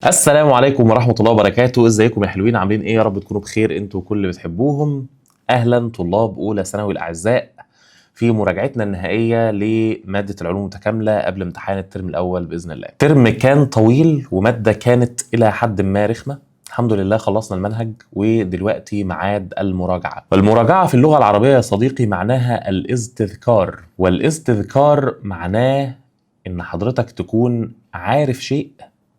السلام عليكم ورحمة الله وبركاته. ازيكم يا حلوين؟ عاملين ايه؟ يا رب تكونوا بخير انتوا وكل اللي بتحبوهم. اهلا طلاب اولى ثانوي الاعزاء في مراجعتنا النهائية لمادة العلوم المتكاملة قبل امتحان الترم الاول باذن الله. ترم كان طويل ومادة كانت الى حد ما رخمة. الحمد لله خلصنا المنهج ودلوقتي ميعاد المراجعة. والمراجعة في اللغة العربية يا صديقي معناها الاستذكار، والاستذكار معناه ان حضرتك تكون عارف شيء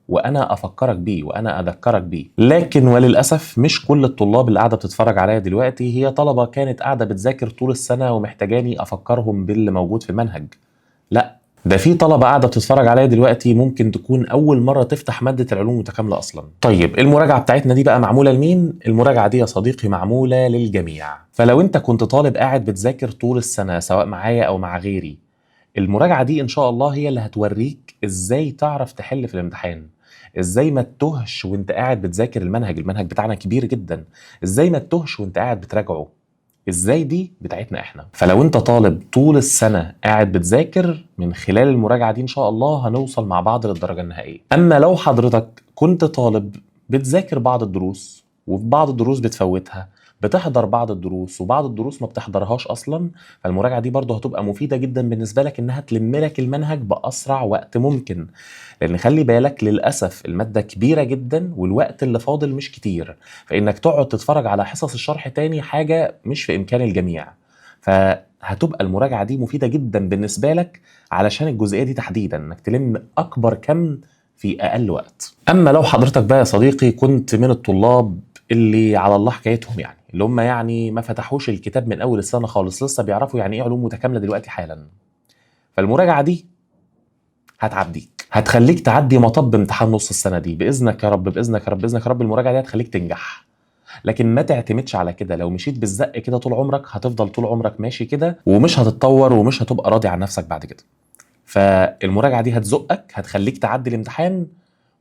وانا افكرك بيه وانا اذكرك بيه. لكن وللاسف مش كل الطلاب اللي قاعدة بتتفرج عليا دلوقتي هي طلبه كانت قاعدة بتذاكر طول السنة ومحتاجاني افكرهم باللي موجود في المنهج. لا، ده في طلبه قاعدة بتتفرج عليا دلوقتي ممكن تكون اول مرة تفتح مادة العلوم المتكاملة اصلا. طيب المراجعة بتاعتنا دي بقى معمولة لمين؟ المراجعة دي يا صديقي معمولة للجميع. فلو انت كنت طالب قاعد بتذاكر طول السنة سواء معايا او مع غيري، المراجعة دي ان شاء الله هي اللي هتوريك ازاي تعرف تحل في الامتحان، ازاي ما تتوهش وانت قاعد بتذاكر المنهج. المنهج بتاعنا كبير جدا، ازاي ما تتوهش وانت قاعد بتراجعه، ازاي دي بتاعتنا احنا. فلو انت طالب طول السنة قاعد بتذاكر، من خلال المراجعة دي ان شاء الله هنوصل مع بعض للدرجة النهائية. اما لو حضرتك كنت طالب بتذاكر بعض الدروس وفي بعض الدروس بتفوتها، بتحضر بعض الدروس وبعض الدروس ما بتحضرهاش اصلا، فالمراجعه دي برضه هتبقى مفيدة جدا بالنسبة لك انها تلم لك المنهج باسرع وقت ممكن. لان خلي بالك للاسف المادة كبيرة جدا والوقت اللي فاضل مش كتير، فانك تقعد تتفرج على حصص الشرح تاني حاجة مش في امكان الجميع. فهتبقى المراجعة دي مفيدة جدا بالنسبة لك علشان الجزئية دي تحديدا، انك تلم اكبر كم في اقل وقت. اما لو حضرتك بقى يا صديقي كنت من الطلاب اللي على الله حكايتهم، يعني اللي هم يعني ما فتحوش الكتاب من اول السنة خالص، لسه بيعرفوا يعني ايه علوم متكاملة دلوقتي حالا، فالمراجعه دي هتعديك، هتخليك تعدي مطب امتحان نص السنة دي باذنك يا رب، باذنك يا رب، باذنك يا رب. المراجعة دي هتخليك تنجح. لكن ما تعتمدش على كده، لو مشيت بالزق كده طول عمرك هتفضل طول عمرك ماشي كده ومش هتتطور ومش هتبقى راضي عن نفسك بعد كده. فالمراجعه دي هتزقك، هتخليك تعدي الامتحان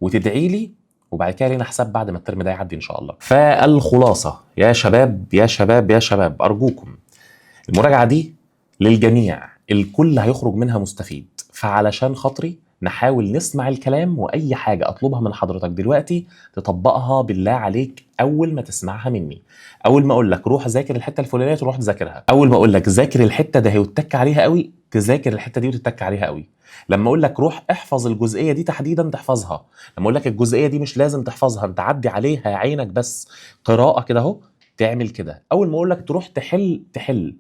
وتدعي لي، وبعد كده لينا حساب بعد ما الترم ده يعدي ان شاء الله. فالخلاصة يا شباب يا شباب يا شباب، ارجوكم المراجعة دي للجميع، الكل هيخرج منها مستفيد. فعلشان خاطري نحاول نسمع الكلام، واي حاجة اطلبها من حضرتك دلوقتي تطبقها بالله عليك اول ما تسمعها مني. اول ما اقول لك روح ذاكر الحتة الفلانية تروح تذاكرها، اول ما اقول لك ذاكر الحتة ده وتتك عليها قوي تذاكر الحتة دي وتتك عليها قوي. لما اقول لك روح احفظ الجزئية دي تحديدا تحفظها، لما اقول لك الجزئية دي مش لازم تحفظها انت عدي عليها عينك بس قراءة كده اهو تعمل كده. اول ما اقول لك تروح تحل تحل.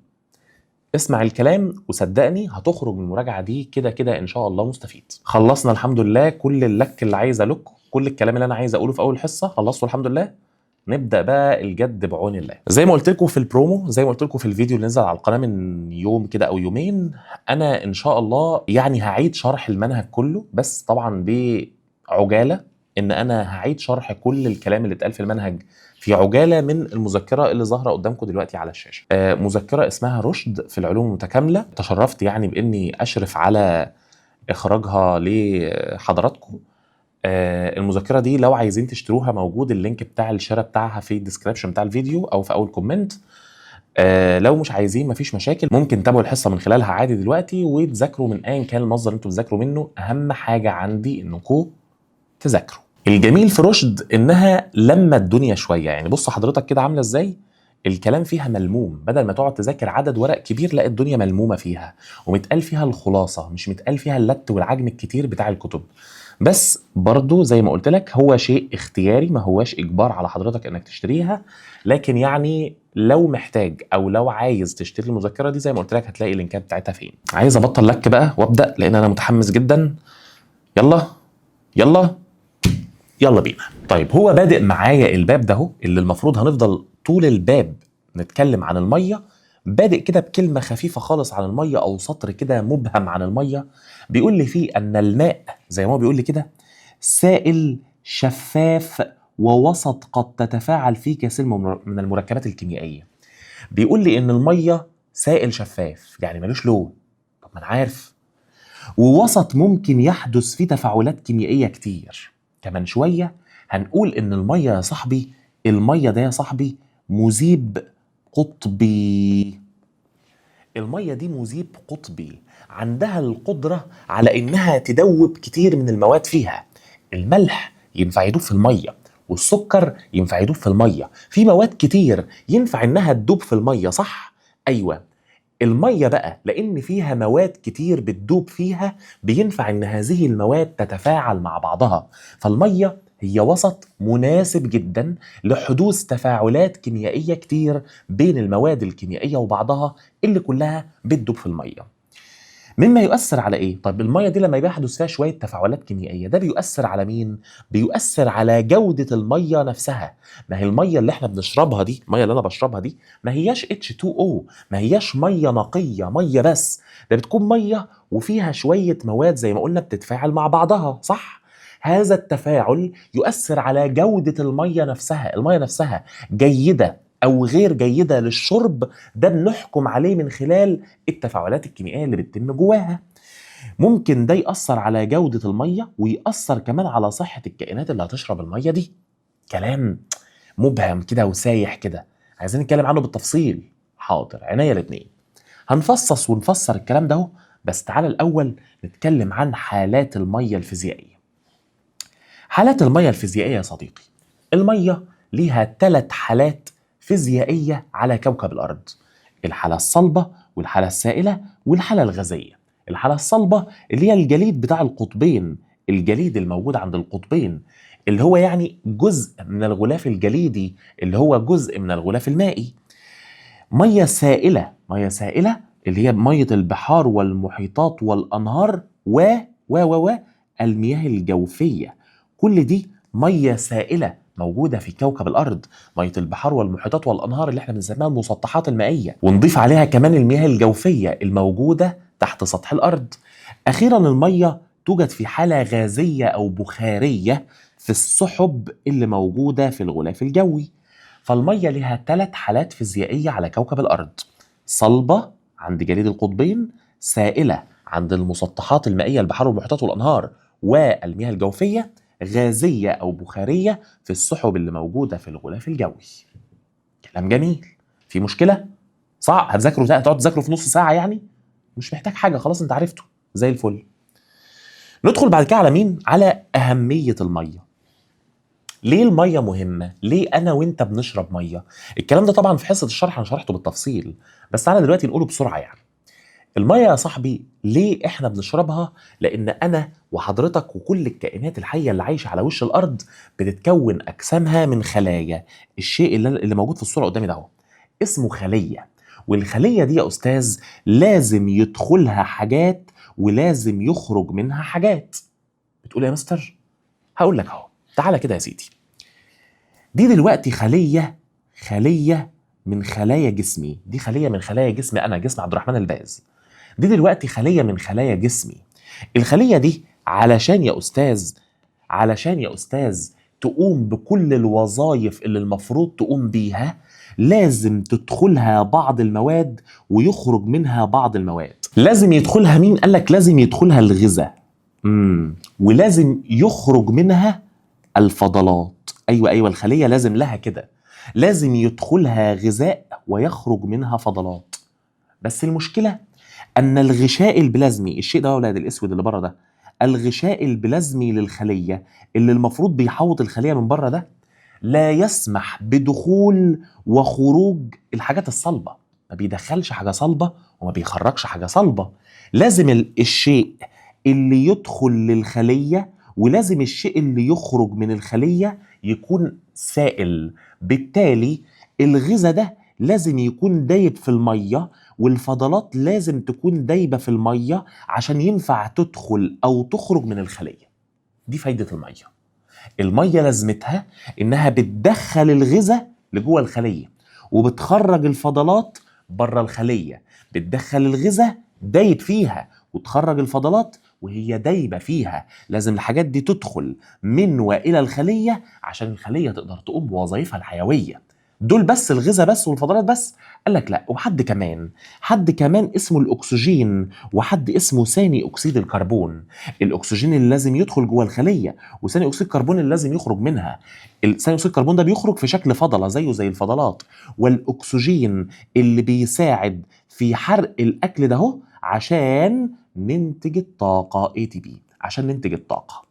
اسمع الكلام وصدقني هتخرج من المراجعة دي كده كده ان شاء الله مستفيد. خلصنا الحمد لله كل اللك اللي عايز الك، كل الكلام اللي انا عايز اقوله في اول حصة خلصته الحمد لله. نبدا بقى الجد بعون الله. زي ما قلت لكم في البرومو، زي ما قلت لكم في الفيديو اللي نزل على القناة من يوم كده او يومين، انا ان شاء الله يعني هعيد شرح المنهج كله، بس طبعا بعجاله، ان انا هعيد شرح كل الكلام اللي اتقال في المنهج في عجالة من المذكرة اللي ظاهره قدامكم دلوقتي على الشاشة. مذكره اسمها رشد في العلوم المتكاملة، تشرفت يعني باني اشرف على اخراجها لحضراتكم. المذكرة دي لو عايزين تشتروها موجود ال link بتاع الشراء بتاعها في ال description بتاع الفيديو او في اول comment. لو مش عايزين مفيش مشاكل، ممكن تتابعوا الحصة من خلالها عادي دلوقتي وتذاكروا من ايا كان المصدر اللي انتوا بتذاكروا منه. اهم حاجة عندي انكم تذاكروا. الجميل في رشد انها لما الدنيا شوية، يعني بص حضرتك كده عامله ازاي، الكلام فيها ملموم، بدل ما تقعد تذاكر عدد ورق كبير لا الدنيا ملمومه فيها ومتقال فيها الخلاصة، مش متقال فيها اللت والعجن الكتير بتاع الكتب. بس برضو زي ما قلت لك هو شيء اختياري، ما هواش اجبار على حضرتك انك تشتريها، لكن يعني لو محتاج او لو عايز تشتري المذكرة دي زي ما قلت لك هتلاقي اللينكات بتاعتها فين. عايز ابطل لك بقى وابدا لان انا متحمس جدا. يلا يلا يلا بينا. طيب هو بادئ معايا الباب ده اهو اللي المفروض هنفضل طول الباب نتكلم عن المية، بادئ كده بكلمه خفيفة خالص عن المية او سطر كده مبهم عن المية، بيقول لي فيه ان الماء زي ما هو بيقول لي كده سائل شفاف ووسط قد تتفاعل فيه كثير من المركبات الكيميائية. بيقول لي ان المية سائل شفاف يعني ملوش لون، طب ما انا عارف، ووسط ممكن يحدث فيه تفاعلات كيميائية كتير. كمان شوية هنقول ان المية يا صاحبي، المية ده يا صاحبي مذيب قطبي. المية دي مذيب قطبي، عندها القدرة على انها تدوب كتير من المواد فيها. الملح ينفع يدوب في المية، والسكر ينفع يدوب في المية، في مواد كتير ينفع انها تدوب في المية، صح؟ ايوه. المية بقى لان فيها مواد كتير بتدوب فيها، بينفع ان هذه المواد تتفاعل مع بعضها، فالميه هي وسط مناسب جدا لحدوث تفاعلات كيميائية كتير بين المواد الكيميائية وبعضها اللي كلها بتدوب في المية. مما يؤثر على ايه؟ طيب المية دي لما بيحدث فيها شوية تفاعلات كيميائية، ده بيؤثر على مين؟ بيؤثر على جوده المية نفسها. ما هي المية اللي احنا بنشربها دي، المية اللي انا بشربها دي ما هياش H2O، ما هياش مية نقية، مية بس، ده بتكون مية وفيها شوية مواد زي ما قلنا بتتفاعل مع بعضها، صح؟ هذا التفاعل يؤثر على جوده المية نفسها، المية نفسها جيدة او غير جيدة للشرب، ده بنحكم عليه من خلال التفاعلات الكيميائية اللي بتتم جواها. ممكن ده ياثر على جوده المية ويأثر كمان على صحة الكائنات اللي هتشرب المية دي. كلام مبهم كده وسايح كده، عايزين نتكلم عنه بالتفصيل. حاضر، عينيا الاتنين. هنفصص ونفسر الكلام ده اهو، بس تعالى الاول نتكلم عن حالات المية الفيزيائية. حالات المية الفيزيائية يا صديقي، المية ليها 3 حالات فيزيائية على كوكب الأرض: الحالة الصلبة والحالة السائلة والحالة الغازية. الحالة الصلبة اللي هي الجليد بتاع القطبين، الجليد الموجود عند القطبين اللي هو يعني جزء من الغلاف الجليدي اللي هو جزء من الغلاف المائي. مية سائلة، مية سائلة اللي هي مية البحار والمحيطات والأنهار و و و و المياه الجوفية، كل دي مية سائلة موجودة في كوكب الأرض، مية البحار والمحيطات والأنهار اللي احنا بنسميها المسطحات المائية، ونضيف عليها كمان المياه الجوفية الموجودة تحت سطح الأرض. أخيرا المية توجد في حالة غازية أو بخارية في السحب اللي موجودة في الغلاف الجوي. فالمية لها 3 حالات فيزيائية على كوكب الأرض: صلبة عند جليد القطبين، سائلة عند المسطحات المائية البحار والمحيطات والأنهار والمياه الجوفية، غازية أو بخارية في السحب اللي موجودة في الغلاف الجوي. كلام جميل. في مشكلة؟ صعب هتذاكره ده، هتقعد تذاكره في نص ساعة يعني؟ مش محتاج حاجة، خلاص انت عرفته زي الفل. ندخل بعد كده على مين؟ على أهمية المية. ليه المية مهمة؟ ليه أنا وأنت بنشرب مية؟ الكلام ده طبعا في حصة الشرح أنا شرحته بالتفصيل، بس تعالى دلوقتي نقوله بسرعة يعني. المية يا صاحبي ليه احنا بنشربها؟ لان انا وحضرتك وكل الكائنات الحية اللي عايشة على وش الارض بتتكون اجسامها من خلايا. الشيء اللي موجود في الصورة قدامي ده اهو اسمه خلية، والخلية دي يا استاذ لازم يدخلها حاجات ولازم يخرج منها حاجات. بتقول يا مستر؟ هقول لك اهو، تعالى كده يا سيدي. دي دلوقتي خلية، خلية من خلايا جسمي، دي خلية من خلايا جسمي انا، جسم عبد الرحمن الباز. دي دلوقتي خلية من خلايا جسمي. الخلية دي علشان يا أستاذ، علشان يا أستاذ تقوم بكل الوظائف اللي المفروض تقوم بيها لازم تدخلها بعض المواد ويخرج منها بعض المواد. لازم يدخلها مين؟ قال لك لازم يدخلها الغذاء، ولازم يخرج منها الفضلات. أيوة أيوة، الخلية لازم لها كده، لازم يدخلها غذاء ويخرج منها فضلات. بس المشكلة أن الغشاء البلازمي، الشيء ده يا ولاد الأسود اللي بره ده، الغشاء البلازمي للخلية اللي المفروض بيحوط الخلية من بره ده لا يسمح بدخول وخروج الحاجات الصلبة، ما بيدخلش حاجة صلبة وما بيخرجش حاجة صلبة. لازم الشيء اللي يدخل للخلية ولازم الشيء اللي يخرج من الخلية يكون سائل، بالتالي الغذاء ده لازم يكون دايب في المية والفضلات لازم تكون دايبة في المية عشان ينفع تدخل أو تخرج من الخلية. دي فايدة المية. المية لازمتها إنها بتدخل الغذاء لجوه الخلية وبتخرج الفضلات بره الخلية، بتدخل الغذاء دايب فيها وتخرج الفضلات وهي دايبة فيها. لازم الحاجات دي تدخل من وإلى الخلية عشان الخلية تقدر تقوم بوظائفها الحيوية. دول بس الغذاء بس والفضلات بس؟ قال لك لا، وحد كمان، حد كمان اسمه الأكسجين وحد اسمه ثاني أكسيد الكربون. الأكسجين اللي لازم يدخل جوه الخلية وثاني أكسيد الكربون اللي لازم يخرج منها. ثاني أكسيد الكربون ده بيخرج في شكل فضلة زيه زي الفضلات، والأكسجين اللي بيساعد في حرق الأكل ده هو عشان ننتج الطاقة ATP، عشان ننتج الطاقة.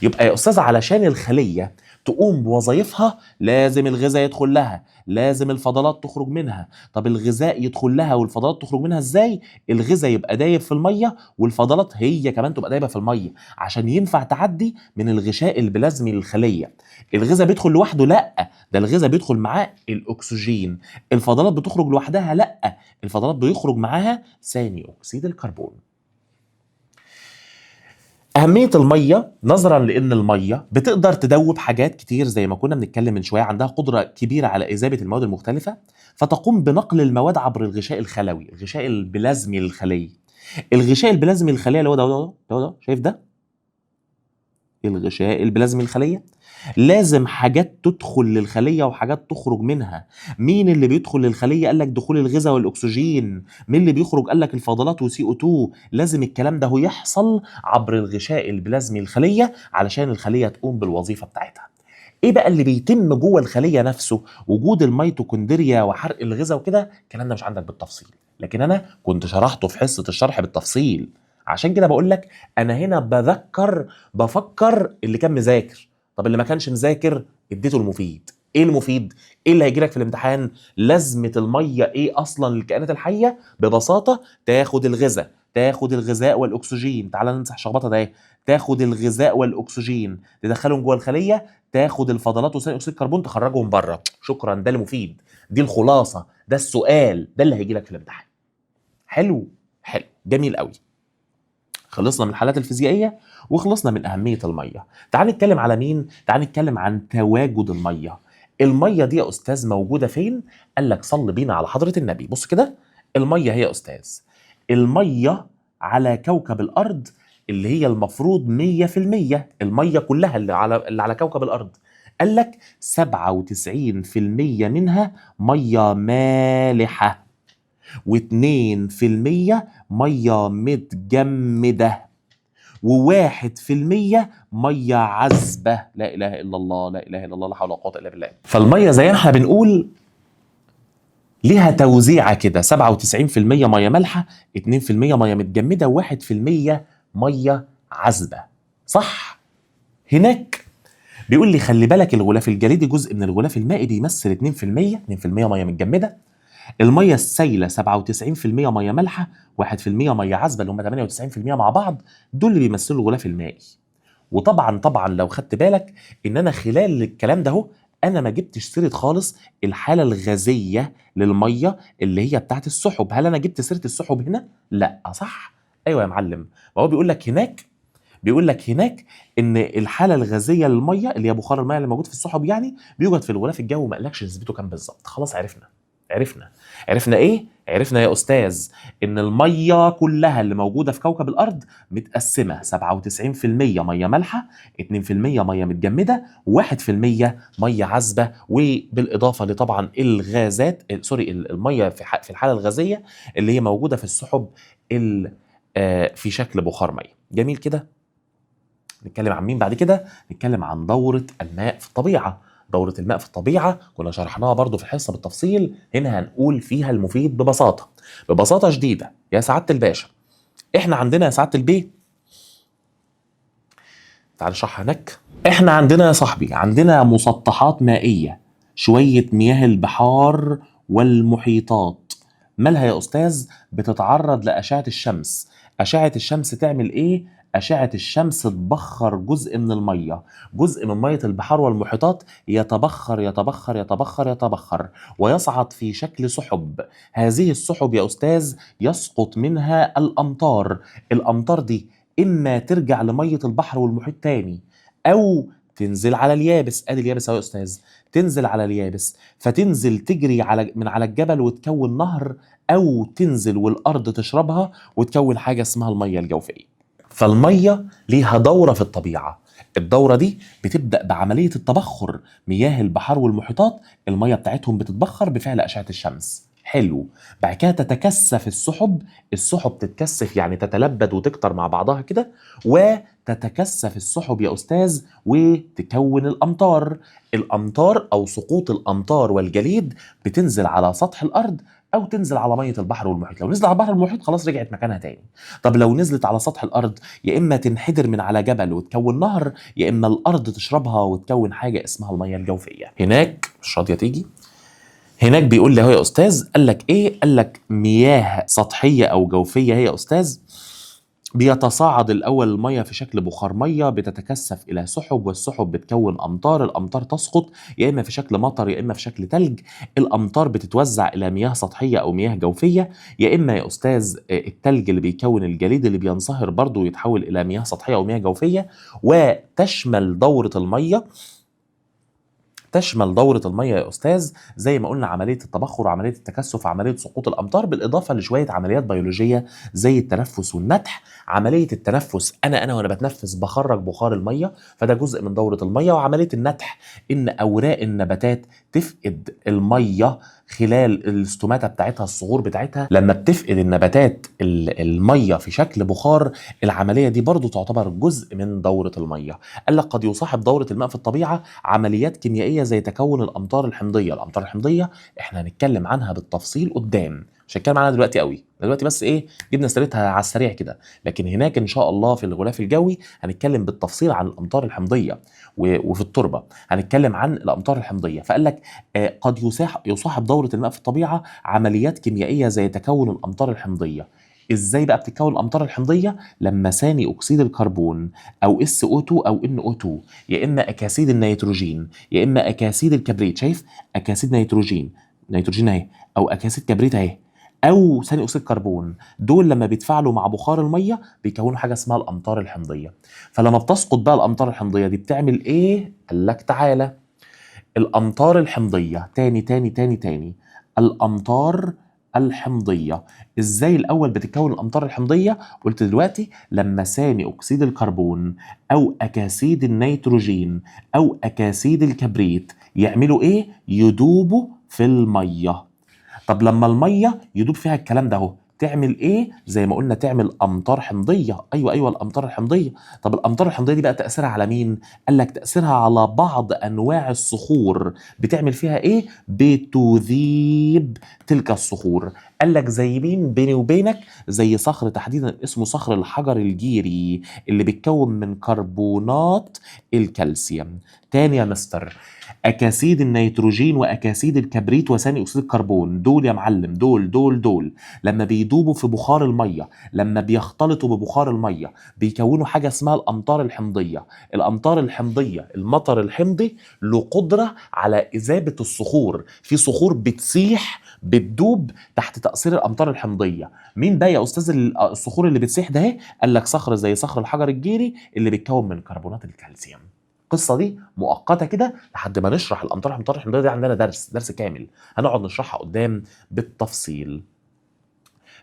يبقى يا استاذ علشان الخلية تقوم بوظائفها لازم الغذاء يدخل لها، لازم الفضلات تخرج منها. طب الغذاء يدخل لها والفضلات تخرج منها ازاي؟ الغذاء يبقى دايب في المية والفضلات هي كمان تبقى دايبه في المية عشان ينفع تعدي من الغشاء البلازمي للخليه. الغذاء بيدخل لوحده؟ لا، ده الغذاء بيدخل معاه الاكسجين. الفضلات بتخرج لوحدها؟ لا، الفضلات بيخرج معاها ثاني اكسيد الكربون. أهمية المية نظرا لأن المية بتقدر تدوب حاجات كتير زي ما كنا بنتكلم من شوية، عندها قدرة كبيرة على إذابة المواد المختلفة، فتقوم بنقل المواد عبر الغشاء الخلوي، الغشاء البلازمي للخلية. الغشاء البلازمي للخلية اللي هو ده ده ده ده، شايف ده؟ الغشاء البلازمي للخلية لازم حاجات تدخل للخلية وحاجات تخرج منها. مين اللي بيدخل للخلية؟ قال لك دخول الغذاء والأكسجين. مين اللي بيخرج؟ قال لك الفضلات وCO2. لازم الكلام ده هو يحصل عبر الغشاء البلازمي للخلية علشان الخلية تقوم بالوظيفة بتاعتها. ايه بقى اللي بيتم جوه الخلية نفسه؟ وجود الميتوكوندريا وحرق الغذاء وكده، الكلام ده مش عندك بالتفصيل، لكن انا كنت شرحته في حصة الشرح بالتفصيل. عشان كده بقول لك انا هنا بذكر بفكر اللي كان مذاكر. طب اللي ما كانش مذاكر اديته المفيد. ايه المفيد؟ ايه اللي هيجي لك في الامتحان؟ لازمه المية ايه اصلا للكائنات الحية؟ ببساطة تاخد الغذاء، تاخد الغذاء والاكسجين. تعال نمسح الشخبطه ده اهي. تاخد الغذاء والاكسجين تدخلهم جوه الخلية، تاخد الفضلات وثاني اكسيد الكربون تخرجهم بره. شكرا، ده المفيد، دي الخلاصة، ده السؤال، ده اللي هيجي لك في الامتحان. حلو حلو، جميل قوي. خلصنا من الحالات الفيزيائية وخلصنا من اهمية المية. تعال نتكلم على مين؟ تعال نتكلم عن تواجد المية. المية دي يا استاذ موجودة فين؟ قال لك صل بينا على حضره النبي. بص كده، المية هي يا استاذ، المية على كوكب الارض اللي هي المفروض 100% المية كلها اللي على كوكب الارض، قال لك 97% منها مية مالحة و2% مية متجمده و1% مية عذبه. لا اله الا الله، لا اله الا الله، لا حول ولا قوة الا بالله. فالميه زي ما احنا بنقول ليها توزيعه كده، 97% مية مالحة، 2% مية متجمده، و1% مية عذبه. صح؟ هناك بيقول لي خلي بالك الغلاف الجليدي جزء من الغلاف المائي بيمثل 2%، 2% مية متجمده. المية السايله 97% مية مالحة، 1% مية عذبه، اللي هم 98% مع بعض، دول اللي بيمثلوا الغلاف المائي. وطبعا طبعا لو خدت بالك ان انا خلال الكلام ده اهو انا ما جبتش سيره خالص الحالة الغازية للمية اللي هي بتاعت السحب. هل انا جبت سيره السحب هنا؟ لا، صح؟ ايوه يا معلم، ما هو بيقول لك هناك، بيقول لك هناك ان الحالة الغازية للمية اللي هي بخار المية اللي موجود في السحب يعني بيوجد في الغلاف الجوي، وما قالكش نسبته كام بالظبط. خلاص عرفنا، عرفنا، عرفنا ايه؟ عرفنا يا استاذ ان المية كلها اللي موجودة في كوكب الارض متقسمه 97% مية مالحة، 2% مية متجمده، 1% مية عذبه، وبالاضافة لطبعا الغازات، sorry، المية في الحالة الغازية اللي هي موجودة في السحب في شكل بخار مية. جميل كده. نتكلم عن مين بعد كده؟ نتكلم عن دورة الماء في الطبيعة. دورة الماء في الطبيعة كنا شرحناها برضو في الحصة بالتفصيل، هنا هنقول فيها المفيد ببساطة، ببساطة شديدة. يا سعادة الباشا، احنا عندنا يا سعادة البيه، تعال نشرحها هناك. احنا عندنا يا صاحبي عندنا مسطحات مائية، شوية مياه البحار والمحيطات. مالها يا أستاذ؟ بتتعرض لأشعة الشمس. أشعة الشمس تعمل إيه؟ أشعة الشمس تبخر جزء من المية، جزء من مية البحار والمحيطات يتبخر يتبخر يتبخر يتبخر ويصعد في شكل سحب. هذه السحب يا أستاذ يسقط منها الأمطار. الأمطار دي إما ترجع لمية البحر والمحيط تاني أو تنزل على اليابس. ادي اليابس اهو يا استاذ، تنزل على اليابس، فتنزل تجري من على الجبل وتكون نهر، او تنزل والارض تشربها وتكون حاجة اسمها المية الجوفيه. فالميه ليها دوره في الطبيعة. الدورة دي بتبدا بعملية التبخر. مياه البحار والمحيطات المية بتاعتهم بتتبخر بفعل اشعه الشمس. حلو. بعد كده تتكثف السحب. السحب تتكثف يعني تتلبد وتكتر مع بعضها كده، وتتكثف السحب يا أستاذ وتكون الأمطار. الأمطار أو سقوط الأمطار والجليد بتنزل على سطح الأرض. او تنزل على مية البحر والمحيط. لو نزلت على البحر والمحيط خلاص رجعت مكانها تاني. طب لو نزلت على سطح الارض، يا اما تنحدر من على جبل وتكون نهر، يا اما الارض تشربها وتكون حاجة اسمها المية الجوفيه. هناك مش راضية تيجي. هناك بيقول لي اهو يا استاذ، قال لك ايه؟ قال لك مياه سطحية او جوفيه هي يا استاذ. بيتصاعد الاول المية في شكل بخار مية، بتتكثف الى سحب، والسحب بتكون امطار، الامطار تسقط يا اما في شكل مطر يا اما في شكل ثلج. الامطار بتتوزع الى مياه سطحية او مياه جوفيه، يا اما يا استاذ الثلج اللي بيكون الجليد اللي بينصهر برضه ويتحول الى مياه سطحية او مياه جوفيه. وتشمل دوره المية، تشمل دورة المية يا أستاذ زي ما قلنا عملية التبخر وعملية التكثف وعملية سقوط الأمطار، بالإضافة لشوية عمليات بيولوجية زي التنفس والنتح. عملية التنفس أنا وأنا بتنفس بخرج بخار المية، فده جزء من دورة المية. وعملية النتح إن أوراق النباتات تفقد المية خلال الاستوماتا بتاعتها، الصغور بتاعتها، لما بتفقد النباتات المية في شكل بخار، العملية دي برضو تعتبر جزء من دورة المية. قال لك قد يصاحب دورة الماء في الطبيعة عمليات كيميائية زي تكون الأمطار الحمضية. الأمطار الحمضية احنا هنتكلم عنها بالتفصيل قدام، مش هنتكلم عنها دلوقتي قوي، دلوقتي بس ايه جبنا سيرتها على السريع كده، لكن هناك ان شاء الله في الغلاف الجوي هنتكلم بالتفصيل عن الامطار الحمضيه، وفي التربة هنتكلم عن الامطار الحمضيه. فقال لك قد يصاحب دوره الماء في الطبيعة عمليات كيميائية زي تكون الامطار الحمضيه. ازاي بقى بتتكون الامطار الحمضيه؟ لما ثاني اكسيد الكربون او SO2 او NO2، يا اما اكاسيد النيتروجين يا اما اكاسيد الكبريت، شايف اكاسيد نيتروجين، نيتروجين اهي، او اكاسيد كبريت اهي، او ثاني اكسيد كربون، دول لما بيتفاعلوا مع بخار المية بيكونوا حاجة اسمها الامطار الحمضيه. فلما بتسقط بقى الامطار الحمضيه دي بتعمل ايه؟ قال لك تعالى الامطار الحمضيه تاني تاني تاني تاني، الامطار الحمضيه ازاي الاول بتتكون الامطار الحمضيه؟ قلت دلوقتي لما ثاني اكسيد الكربون او اكاسيد النيتروجين او اكاسيد الكبريت يعملوا ايه؟ يدوبوا في المية. طب لما المية يدوب فيها الكلام ده اهو تعمل ايه؟ زي ما قلنا تعمل امطار حمضيه. ايوه الامطار الحمضيه. طب الامطار الحمضيه دي بقى تاثيرها على مين؟ قال لك تاثيرها على بعض انواع الصخور. بتعمل فيها ايه؟ بتذيب تلك الصخور. قال لك زي مين؟ بيني وبينك زي صخر تحديدا اسمه صخر الحجر الجيري اللي بيتكون من كربونات الكالسيوم. تاني يا مستر، اكاسيد النيتروجين واكاسيد الكبريت وثاني اكسيد الكربون دول يا معلم، دول دول دول لما بيدوبوا في بخار المية، لما بيختلطوا ببخار المية بيكونوا حاجة اسمها الامطار الحمضيه. الامطار الحمضيه، المطر الحمضي له قدره على اذابه الصخور، في صخور بتسيح بتدوب تحت تاثير الامطار الحمضيه. مين بقى يا استاذ الصخور اللي بتسيح ده؟ قال لك صخر زي صخر الحجر الجيري اللي بيتكون من كربونات الكالسيوم. القصة دي مؤقتة كده لحد ما نشرح الامطار الحمضيه دي، عندنا درس كامل هنقعد نشرحها قدام بالتفصيل.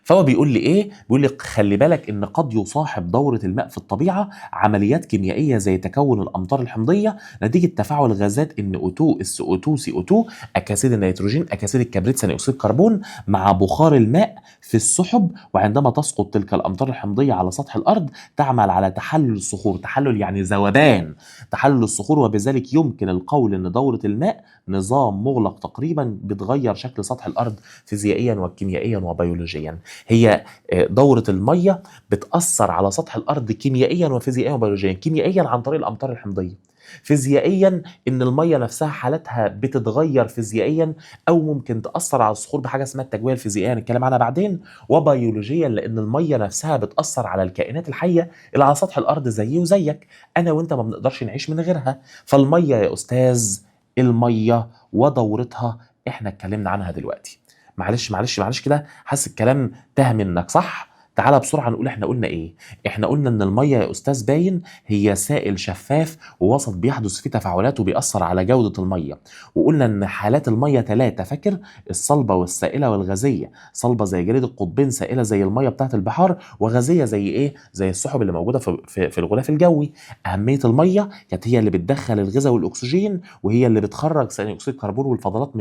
فهو بيقول لي ايه؟ بيقول لي خلي بالك ان قد يصاحب دوره الماء في الطبيعة عمليات كيميائية زي تكون الامطار الحمضيه نتيجة تفاعل غازات NO2 SO2 CO2 اكاسيد النيتروجين اكاسيد الكبريت ثاني اكسيد الكربون مع بخار الماء في السحب، وعندما تسقط تلك الامطار الحمضيه على سطح الارض تعمل على تحلل الصخور. تحلل يعني ذوبان، تحلل الصخور، وبذلك يمكن القول ان دوره الماء نظام مغلق تقريبا بتغير شكل سطح الارض فيزيائيا وكيميائيا وبيولوجيا. هي دورة المية بتأثر على سطح الأرض كيميائيا وفيزيائيا وبيولوجيا. كيميائيا عن طريق الأمطار الحمضية، فيزيائيا إن المية نفسها حالتها بتتغير فيزيائيا، أو ممكن تأثر على الصخور بحاجة اسمها التجوية الفيزيائية هنتكلم عنها بعدين، وبيولوجيا لأن المية نفسها بتأثر على الكائنات الحية اللي على سطح الأرض زيي وزيك، أنا وأنت ما بنقدرش نعيش من غيرها. فالمية يا أستاذ، المية ودورتها إحنا اتكلمنا عنها دلوقتي. معلش معلش معلش كده، حاسس الكلام تاه منك صح؟ تعالى بسرعة نقول احنا قلنا ايه. احنا قلنا ان المية يا استاذ باين هي سائل شفاف ووسط بيحدث فيه تفاعلات وبيأثر على جودة المية. وقلنا ان حالات المية 3، فاكر؟ الصلبة والسائلة والغازية. صلبة زي جليد القطبين، سائلة زي المية بتاعت البحار، وغازية زي ايه؟ زي السحب اللي موجودة في الغلاف الجوي. أهمية المية كانت هي اللي بتدخل الغذاء والأكسجين، وهي اللي بتخرج ثاني أكسيد الكربون والفضلات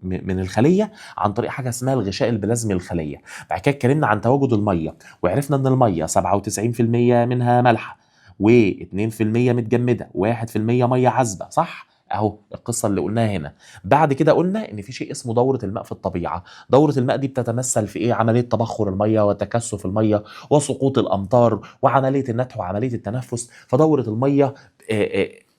من الخلية عن طريق حاجة اسمها الغشاء البلازمي للخلية. بعد كده اتكلمنا عن تواجد المية، وعرفنا ان المية 97% منها مالحة، و2% متجمده، و1% مية عذبه، صح؟ اهو القصة اللي قلناها هنا. بعد كده قلنا ان في شيء اسمه دوره الماء في الطبيعة. دوره الماء دي بتتمثل في ايه؟ عملية تبخر المية وتكثف المية وسقوط الامطار وعملية النتح وعملية التنفس. فدوره المية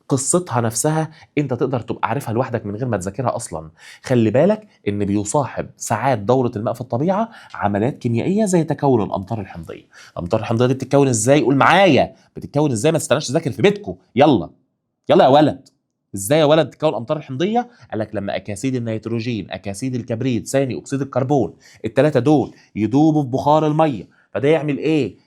قصتها نفسها انت تقدر تبقى عارفها لوحدك من غير ما تذاكرها اصلا. خلي بالك ان بيصاحب ساعات دوره الماء في الطبيعة عمليات كيميائية زي تكون الامطار الحمضيه. الامطار الحمضيه دي بتتكون ازاي؟ قول معايا بتتكون ازاي، ما تستناش تذاكر في بيتكم. يلا يلا يا ولد. ازاي يا ولد تتكون الامطار الحمضيه؟ قال لك لما اكاسيد النيتروجين، اكاسيد الكبريت، ثاني اكسيد الكربون، الثلاثة دول يدوبوا في بخار المية، فده يعمل ايه؟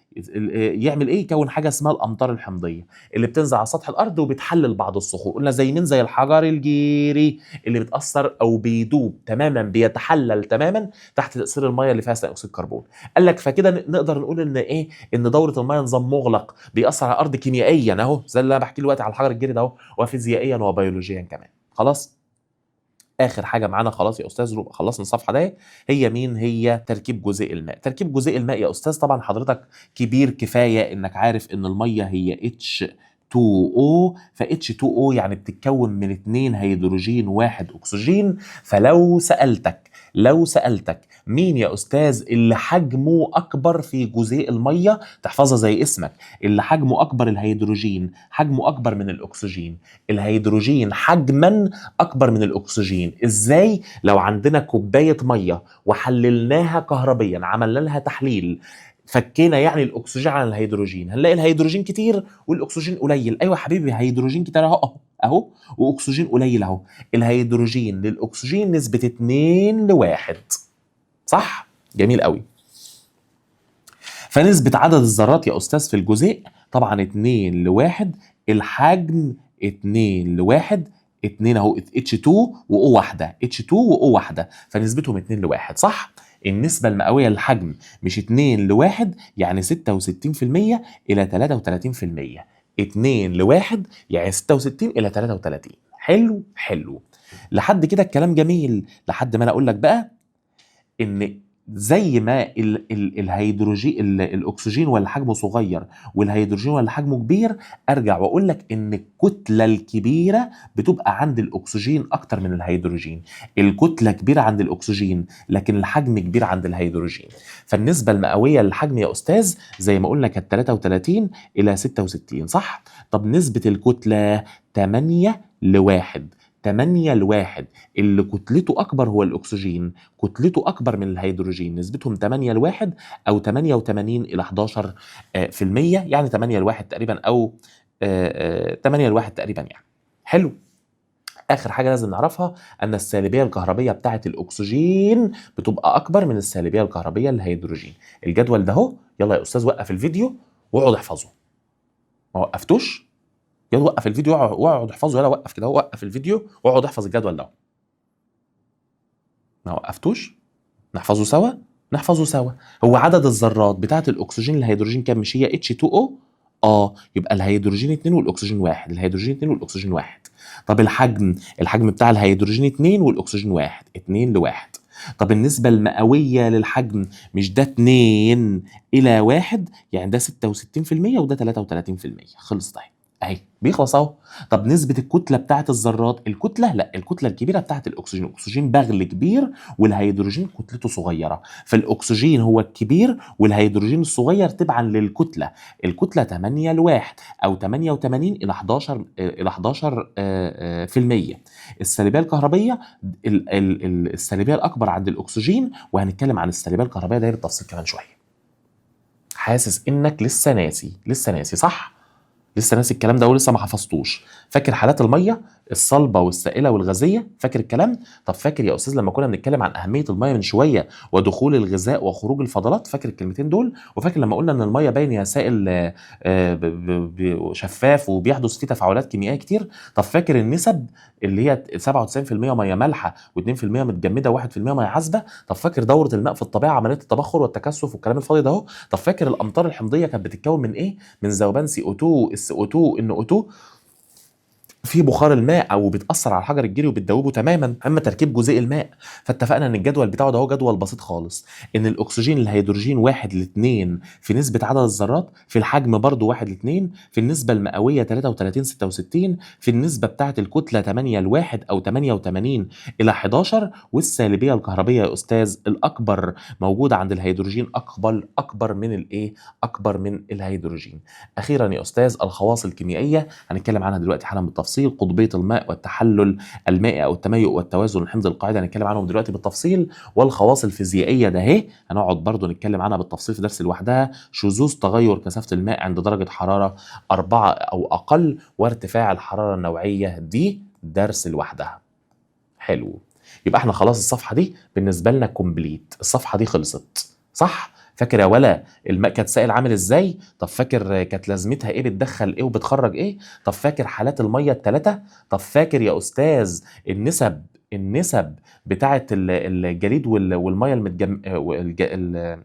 يعمل ايه؟ يكون حاجة اسمها الامطار الحمضيه اللي بتنزل على سطح الارض وبتحلل بعض الصخور. قلنا زي مين؟ زي الحجر الجيري اللي بيتاثر او بيدوب تماما، بيتحلل تماما تحت تاثير المية اللي فيها ثاني اكسيد الكربون. قال لك فكده نقدر نقول ان ايه؟ ان دوره المية نظام مغلق بيأثر على الارض كيميائيا اهو، زي اللي انا بحكي دلوقتي على الحجر الجيري ده اهو، وفيزيائيا وبيولوجيا كمان. خلاص، اخر حاجة معانا خلاص يا استاذ، خلصنا الصفحة دي، هي مين؟ هي تركيب جزيء الماء. تركيب جزيء الماء يا استاذ، طبعا حضرتك كبير كفاية انك عارف ان المية هي H2O، ف H2O يعني بتتكون من 2 هيدروجين 1 اكسجين. فلو سالتك، لو سالتك مين يا استاذ اللي حجمه اكبر في جزيء المية، تحفظها زي اسمك، اللي حجمه اكبر الهيدروجين، حجمه اكبر من الاكسجين. الهيدروجين حجما اكبر من الاكسجين. ازاي؟ لو عندنا كوباية مية وحللناها كهربيا، عملنا لها تحليل، فكينا يعني الاكسجين عن الهيدروجين، هنلاقي الهيدروجين كتير والاكسجين قليل. ايوه يا حبيبي، هيدروجين كتير اهو اهو، واكسجين قليل اهو. الهيدروجين للاكسجين نسبه 2 ل1، صح؟ جميل قوي. فنسبة عدد الذرات يا أستاذ في الجزيء طبعا 2 ل1، الحجم 2 ل1، 2 اهو H2 و O واحدة، H2 و O واحدة، فنسبتهم 2 ل1، صح؟ النسبة المئوية للحجم مش 2 ل1، يعني 66% إلى 33%. 2 ل1 يعني 66 إلى 33. حلو حلو، لحد كده الكلام جميل. لحد ما أنا أقول لك بقى إن زي ما ال الهيدروجين الاكسجين ولا حجمه صغير والهيدروجين ولا حجمه كبير، ارجع واقول لك ان الكتلة الكبيرة بتبقى عند الاكسجين اكتر من الهيدروجين. الكتلة كبيرة عند الاكسجين لكن الحجم كبير عند الهيدروجين. فالنسبه المئويه للحجم يا استاذ زي ما قلنا كانت 33 الى 66، صح؟ طب نسبه الكتلة 8 ل1، 8 ل1، اللي كتلته أكبر هو الأكسجين، كتلته أكبر من الهيدروجين، نسبتهم 8 ل1 أو 88 إلى 11 في المية، يعني 8 ل1 تقريبا أو 8 ل1 تقريبا يعني. حلو. آخر حاجة لازم نعرفها أن السالبية الكهربية بتاعة الأكسجين بتبقى أكبر من السالبية الكهربية للهيدروجين. الجدول ده أهو، يلا يا أستاذ وقف الفيديو واقعد احفظه. ما وقفتوش؟ يلا وقف الفيديو واقعد احفظه. يلا وقف كده، وقف الفيديو واقعد احفظ الجدول ده. ما وقفتوش؟ نحفظه سوا؟ نحفظه سوا. هو عدد الذرات بتاعة الأكسجين الهيدروجين كام؟ مش هي H2O؟ يبقى الهيدروجين 2 والأكسجين 1، الهيدروجين 2 والأكسجين 1. طب الحجم، الحجم بتاع الهيدروجين 2 والأكسجين 1، 2 ل1. طب النسبة المئوية للحجم مش ده 2 إلى 1، يعني ده 66% وده 33%. خلص ده اهي، بيخلص اهو. طب نسبة الكتلة بتاعت الذرات، الكتلة لا، الكتلة الكبيرة بتاعت الأكسجين، الأكسجين بغل كبير والهيدروجين كتلته صغيرة، فالأكسجين هو الكبير والهيدروجين الصغير تبعا للكتلة. الكتلة 8 ل1 أو 88 إلى 11 إلى 11 في المية. السالبية الكهربية السالبية الأكبر عند الأكسجين، وهنتكلم عن السالبية الكهربية ده بالتفصيل كمان شوية. حاسس إنك لسه ناسي، لسه ناسي صح؟ لسه ناسي الكلام ده ولسه ما حفظتوش. فاكر حالات المية الصلبة والسائله والغازيه؟ فاكر الكلام؟ طب فاكر يا استاذ لما كنا بنتكلم عن اهمية المية من شوية ودخول الغذاء وخروج الفضلات؟ فاكر الكلمتين دول؟ وفاكر لما قلنا ان المية باين يا سائل شفاف وبيحدث فيه تفاعلات كيميائية كتير؟ طب فاكر النسب اللي هي 97% مية مالحة و2% متجمده و1% مية عذبه؟ طب فاكر دوره الماء في الطبيعة، عملية التبخر والتكثف والكلام الفاضي ده اهو؟ طب فاكر الامطار الحمضيه كانت بتتكون من ايه؟ من ذوبان CO2 SO2 NO2. في بخار الماء او بتاثر على الحجر الجيري وبتدوبه تماما. اما تركيب جزيء الماء فاتفقنا ان الجدول بتاعه ده هو جدول بسيط خالص، ان الاكسجين الهيدروجين 1 ل 2 في نسبه عدد الذرات، في الحجم برضو 1 ل 2، في النسبة المئويه 33 66، في النسبة بتاعه الكتلة 8 ل 1 او 88 الى 11، والسالبيه الكهربيه يا استاذ الاكبر موجودة عند الهيدروجين، اكبر من الايه؟ اكبر من الهيدروجين. اخيرا يا استاذ الخواص الكيميائية هنتكلم عنها دلوقتي حالا بالتفصيل، قطبيه الماء والتحلل المائي او التميؤ والتوازن الحمض القاعدي هنتكلم عنهم دلوقتي بالتفصيل، والخواص الفيزيائية ده اهي هنقعد برضو نتكلم عنها بالتفصيل في درس لوحدها، شذوذ تغير كثافة الماء عند درجه حرارة 4 او اقل، وارتفاع الحرارة النوعية، دي درس لوحدها. حلو، يبقى احنا خلاص الصفحة دي بالنسبة لنا complete، الصفحة دي خلصت، صح؟ فاكر يا ولا الماء كانت سائل عامل ازاي؟ طب فاكر كانت لازمتها ايه؟ بتدخل ايه وبتخرج ايه؟ طب فاكر حالات المية الثلاثة؟ طب فاكر يا استاذ النسب بتاعه الجليد والمية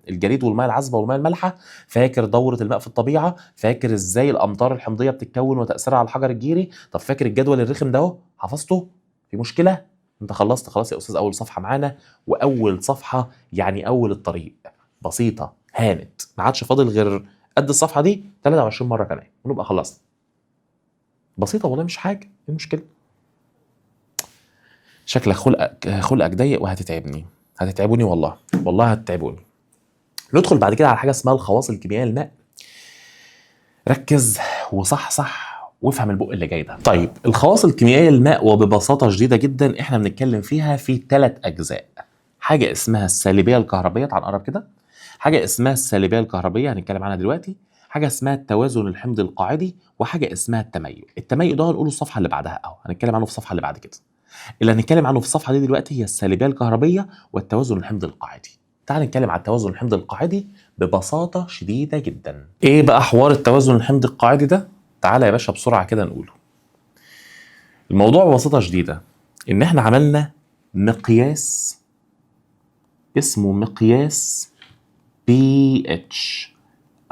الجليد والمية العذبة والمية المالحه؟ فاكر دوره الماء في الطبيعة؟ فاكر ازاي الامطار الحمضيه بتتكون وتاثيرها على الحجر الجيري؟ طب فاكر الجدول الرخم ده اهو حفظته؟ في مشكلة؟ انت خلصت خلاص يا استاذ اول صفحة معانا، واول صفحة يعني اول الطريق، بسيطة هانت، ما عادش فاضل غير قد الصفحة دي 23 مرة كمان ونبقى خلصنا. بسيطة والله، مش حاجة، ايه المشكلة؟ شكلك خلقك ضيق وهتتعبني، هتتعبوني والله، والله هتتعبوني. ندخل بعد كده على حاجة اسمها الخواص الكيميائية للماء. ركز وصح وافهم البق اللي جاي ده. طيب الخواص الكيميائية للماء وببساطة شديدة جدا احنا بنتكلم فيها في 3 اجزاء. حاجة اسمها السالبيه الكهربيه، تعال نقرب كده. حاجة اسمها السالبيه الكهربيه هنتكلم عنها دلوقتي، حاجة اسمها التوازن الحمضي القاعدي، وحاجه اسمها التميؤ. التميؤ ده هنقوله الصفحة اللي بعدها اهو، هنتكلم عنه في الصفحة اللي بعد كده. اللي هنتكلم عنه في الصفحة دي دلوقتي هي السالبيه الكهربيه والتوازن الحمضي القاعدي. تعال نتكلم على التوازن الحمضي القاعدي ببساطة شديدة جدا. ايه بقى حوار التوازن الحمضي القاعدي ده؟ تعالى يا باشا بسرعة كده نقوله. الموضوع ببساطة شديدة ان احنا عملنا مقياس اسمه مقياس pH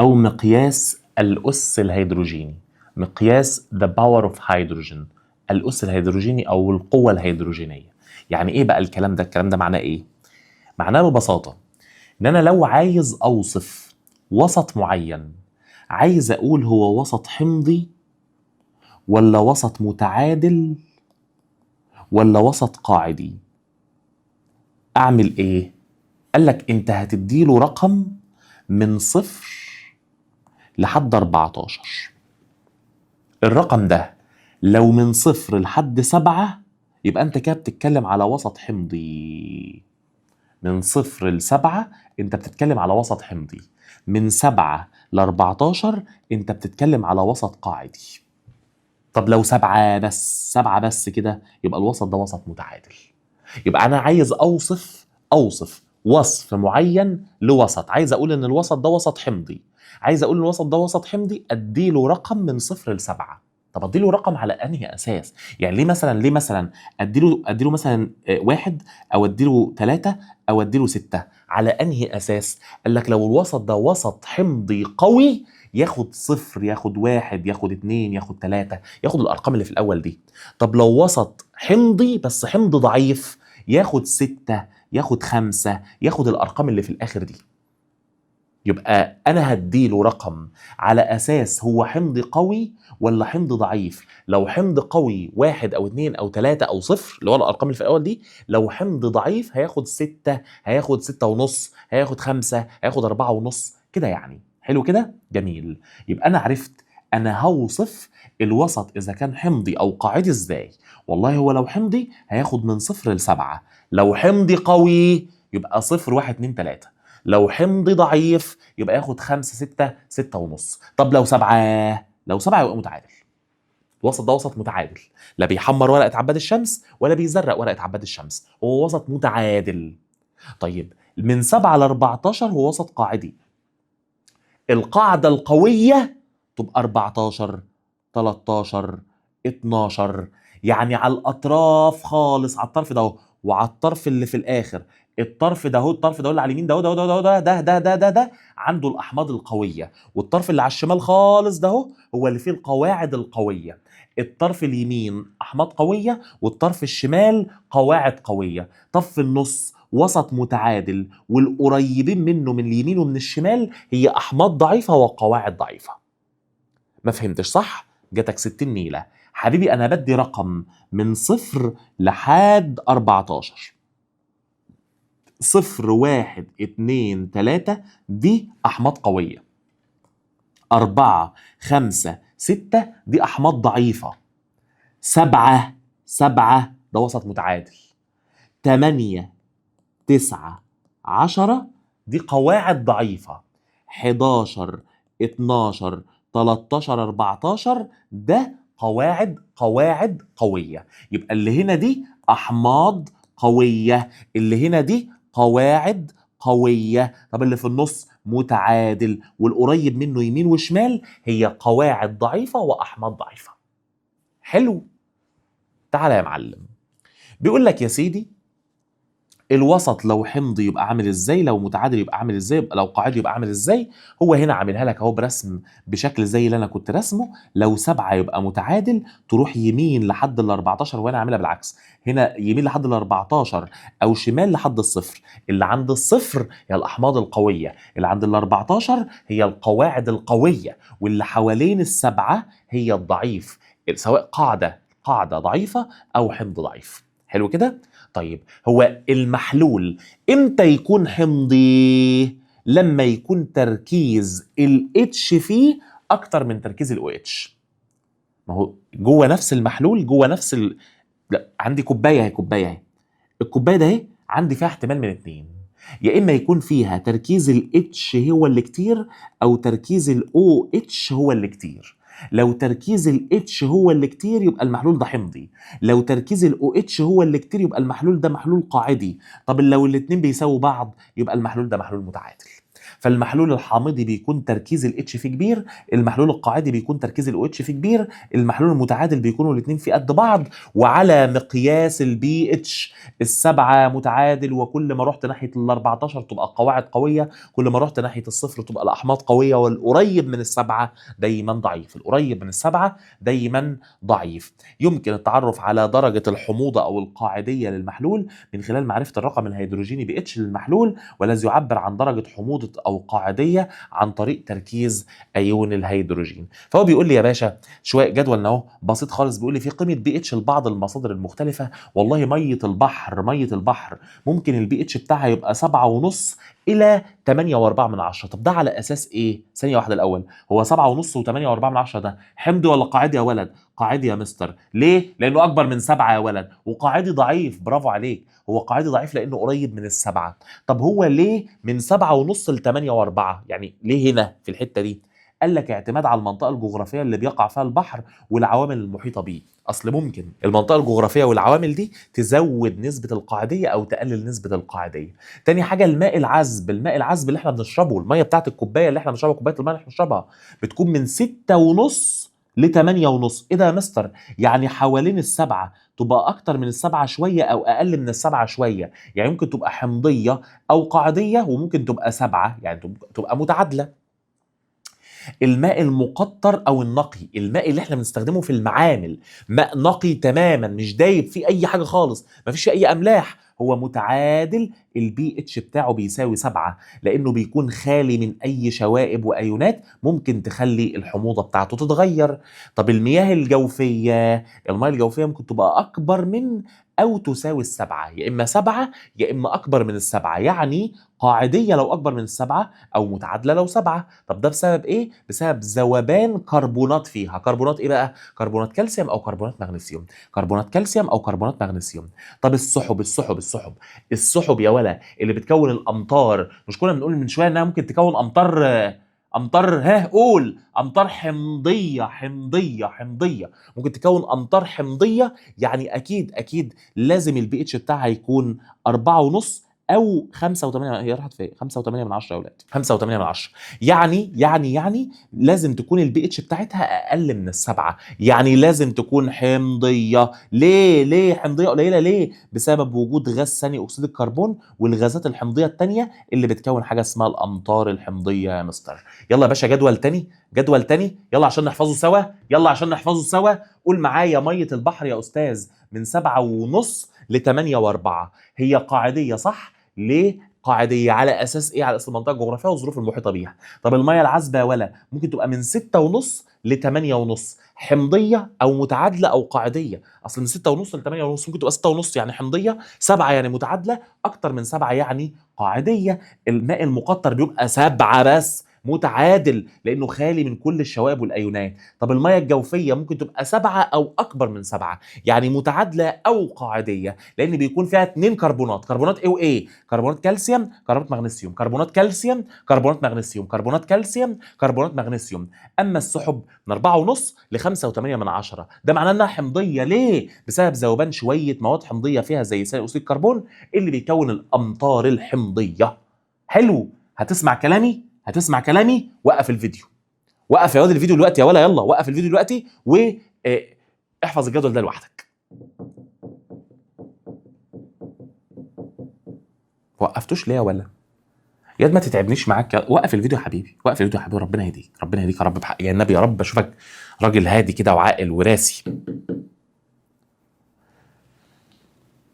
او مقياس الأس الهيدروجيني، مقياس the power of hydrogen، الأس الهيدروجيني او القوة الهيدروجينية. يعني ايه بقى الكلام ده؟ الكلام ده معناه ايه؟ معناه ببساطة ان انا لو عايز اوصف وسط معين، عايز اقول هو وسط حمضي ولا وسط متعادل ولا وسط قاعدي، اعمل ايه؟ قال لك انت هتديله رقم من 0 لحد 14. الرقم ده لو من 0 لحد 7 يبقى انت كده بتتكلم على وسط حمضي. من 0 ل7 انت بتتكلم على وسط حمضي، من 7 ل14 انت بتتكلم على وسط قاعدي. طب لو 7 بس، 7 بس كده، يبقى الوسط ده وسط متعادل. يبقى انا عايز اوصف وصف معين لوسط، عايز اقول ان الوسط ده وسط حمضي، عايز اقول ان الوسط ده وسط حمضي، اديله رقم من 0 ل7. طب اديله رقم على انهي اساس؟ يعني ليه مثلا اديله مثلا 1 او اديله 3 او اديله 6، على انهي اساس؟ قال لك لو الوسط ده وسط حمضي قوي ياخد 0، ياخد 1، ياخد 2، ياخد 3، ياخد الارقام اللي في الاول دي. طب لو وسط حمضي بس حمض ضعيف ياخد 6، ياخد 5، ياخد الارقام اللي في الاخر دي. يبقى انا هديله رقم على اساس هو حمض قوي ولا حمض ضعيف. لو حمض قوي 1 او 2 او 3 او 0 اللي هو الارقام اللي في الاول دي، لو حمض ضعيف هياخد 6، هياخد 6.5، هياخد 5، هياخد 4.5 كده يعني. حلو كده؟ جميل. يبقى انا عرفت انا هوصف الوسط اذا كان حمضي او قاعدي ازاي. والله هو لو حمضي هياخد من 0 ل7، لو حمضي قوي يبقى 0 1 2 3، لو حمضي ضعيف يبقى ياخد 5 6 6.5. طب لو 7، لو 7 يبقى متعادل. الوسط ده وسط متعادل، لا بيحمر ورقة عباد الشمس ولا بيزرق ورقة عباد الشمس، هو وسط متعادل. طيب من 7 ل 14 هو وسط قاعدي. القاعدة القوية تبقى 14، 13، 12، يعني على الأطراف خالص، على الطرف ده وعلى الطرف اللي في الآخر. الطرف ده هو، الطرف ده اللي على اليمين ده ده ده ده ده ده ده ده ده عنده الاحماض القوية، والطرف اللي على الشمال خالص ده هو اللي فيه القواعد القوية. الطرف اليمين احماض قوية والطرف الشمال قواعد قوية. طب في النص وسط متعادل، والقريبين منه من اليمين ومن الشمال هي احماض ضعيفة وقواعد ضعيفة. ما فهمتش صح؟ جاتك 60 نيله حبيبي. انا بدي رقم من 0 لحد 14. 0 1 2 3 دي احماض قوية، 4 5 6 دي احماض ضعيفة، 7 7 ده وسط متعادل، 8 9 10 دي قواعد ضعيفة، 11 12 13 14 ده قواعد قوية. يبقى اللي هنا دي أحماض قوية، اللي هنا دي قواعد قوية. طب اللي في النص متعادل، والقريب منه يمين وشمال هي قواعد ضعيفة وأحماض ضعيفة. حلو. تعالى يا معلم، بيقول لك يا سيدي الوسط لو حمضي يبقى عامل ازاي، لو متعادل يبقى عامل ازاي، يبقى لو قاعدي يبقى عامل ازاي. هو هنا عاملها لك اهو برسم بشكل زي اللي انا كنت رسمه. لو 7 يبقى متعادل، تروح يمين لحد ال 14، وانا عاملها بالعكس، هنا يمين لحد ال 14 او شمال لحد الصفر. اللي عند الصفر هي الاحماض القوية، اللي عند ال 14 هي القواعد القوية، واللي حوالين السبعة هي الضعيف، سواء قاعدة ضعيفة او حمض ضعيف. حلو كده؟ طيب هو المحلول امتى يكون حمضي؟ لما يكون تركيز ال H فيه اكتر من تركيز ال OH. ما هو جوه نفس المحلول، جوه نفس لا، عندي كوباية اهي، كوباية اهي، الكوباية ده اهي عندي فيها احتمال من اتنين، يا اما يكون فيها تركيز ال H هو اللي كتير او تركيز ال OH هو اللي كتير. لو تركيز ال H هو اللي كتير يبقى المحلول ده حمضي، لو تركيز ال OH هو اللي كتير يبقى المحلول ده محلول قاعدي. طب لو الاتنين بيساووا بعض يبقى المحلول ده محلول متعادل. فالمحلول الحامضي بيكون تركيز ال H فيه كبير، المحلول القاعدي بيكون تركيز ال OH فيه كبير، المحلول المتعادل بيكونوا الاتنين فيه قد بعض. وعلى مقياس ال pH السبعة متعادل، وكل ما رحت ناحية ال 14 تبقى القواعد قوية، كل ما رحت ناحية الصفر تبقى الأحماض قوية، والقريب من السبعة دايما ضعيف، القريب من السبعة دايما ضعيف. يمكن التعرف على درجة الحموضة أو القاعدية للمحلول من خلال معرفة الرقم الهيدروجيني بي اتش للمحلول، والذي يعبر عن درجة حموضة أو قاعدية عن طريق تركيز أيون الهيدروجين. فهو بيقول لي يا باشا شوية جدول اهو بسيط خالص، بيقول لي في قيمة بي اتش لبعض المصادر المختلفة. والله مية البحر، مية البحر ممكن البي اتش بتاعها يبقى 7.5 إلى 8.4. طب ده على أساس إيه؟ ثانية واحدة الأول، هو 7.5 و8.4 ده حمضي ولا قاعدي يا ولد؟ قاعدي يا مستر. ليه؟ لأنه أكبر من 7 يا ولد، وقاعدي ضعيف. برافو عليك، هو قاعدي ضعيف لأنه قريب من السبعة. طب هو ليه من 7.5 ل 8.4؟ يعني ليه هنا في الحتة دي؟ قال لك اعتماد على المنطقة الجغرافية اللي بيقع فيها البحر والعوامل المحيطة بيه. أصل ممكن المنطقة الجغرافية والعوامل دي تزود نسبة القاعدية أو تقلل نسبة القاعدية. تاني حاجة الماء العذب، الماء العذب اللي احنا بنشربه، المية بتاعت الكوباية اللي احنا بنشربها، كوباية المية اللي احنا بنشربها بتكون من 6.5 ل 8.5. ايه ده يا مستر؟ يعني حوالين السبعة، تبقى أكتر من السبعة شوية أو أقل من السبعة شوية، يعني ممكن تبقى حمضية أو قاعدية، وممكن تبقى 7، يعني تبقى متعادلة. الماء المقطر او النقي، الماء اللي احنا بنستخدمه في المعامل، ماء نقي تماما مش دايب فيه اي حاجة خالص، ما فيش اي املاح، هو متعادل، البي اتش بتاعه بيساوي 7، لانه بيكون خالي من اي شوائب وايونات ممكن تخلي الحموضة بتاعته تتغير. طب المياه الجوفيه، المياه الجوفيه ممكن تبقى اكبر من او تساوي 7، يا اما 7 يا اما اكبر من 7، يعني قاعديه لو اكبر من 7 او متعادله لو 7. طب ده بسبب ايه؟ بسبب ذوبان كربونات فيها. كربونات ايه بقى؟ كربونات كالسيوم او كربونات مغنيسيوم، كربونات كالسيوم او كربونات مغنيسيوم. طب السحب، السحب السحب السحب يا ولا اللي بتكون الامطار، مش كنا بنقول من شوية انها ممكن تكون امطار، امطار ها قول، امطار حمضيه، حمضيه حمضيه، ممكن تكون امطار حمضيه، يعني اكيد اكيد لازم البي اتش بتاعها يكون 4.5 او 5.8. هي راحت فين؟ 5.8 من 10 يا اولاد، 5.8 من 10. يعني لازم تكون البي اتش بتاعتها اقل من 7، يعني لازم تكون حمضيه. ليه حمضيه قليله؟ ليه؟ بسبب وجود غاز ثاني اكسيد الكربون والغازات الحمضيه الثانية اللي بتكون حاجة اسمها الامطار الحمضيه يا مستر. يلا يا باشا جدول تاني، جدول تاني، يلا عشان نحفظه سوا، يلا عشان نحفظه سوا. قول معايا مية البحر يا استاذ من 7.5 ل 8.4، هي قاعديه صح؟ ليه قاعديه؟ على اساس ايه؟ على اساس المنطقة الجغرافية والظروف المحيطة بيها. طب المية العذبة ولا ممكن تبقى من 6.5 ل 8.5، حمضيه او متعادله او قاعديه. اصل من 6.5 ل 8.5 ممكن تبقى 6.5 يعني حمضيه، 7 يعني متعادله، اكتر من 7 يعني قاعديه. الماء المقطر بيبقى 7 بس متعادل لانه خالي من كل الشوائب والايونات. طب المية الجوفيه ممكن تبقى 7 او اكبر من 7، يعني متعادله او قاعديه، لان بيكون فيها 2 كربونات، كربونات ايه وايه؟ كربونات كالسيوم، كربونات مغنيسيوم، كربونات كالسيوم، كربونات مغنيسيوم، كربونات كالسيوم، كربونات مغنيسيوم. اما السحب من 4.5 ل 5.8 من 10، ده معناه انها حمضيه. ليه؟ بسبب ذوبان شوية مواد حمضيه فيها زي ثاني اكسيد الكربون اللي بيكون الامطار الحمضيه. حلو، هتسمع كلامي؟ هتسمع كلامي؟ وقف الفيديو، وقف يا واد الفيديو دلوقتي يا ولا، يلا وقف الفيديو دلوقتي و احفظ الجدول ده لوحدك. وقفتوش ليه يا ولا؟ يا ما تتعبنيش معاك، وقف الفيديو يا حبيبي، وقف الفيديو يا حبيبي، ربنا يهديك، ربنا يهديك يا رب بحق يا النبي، يا رب اشوفك راجل هادي كده وعاقل وراسي.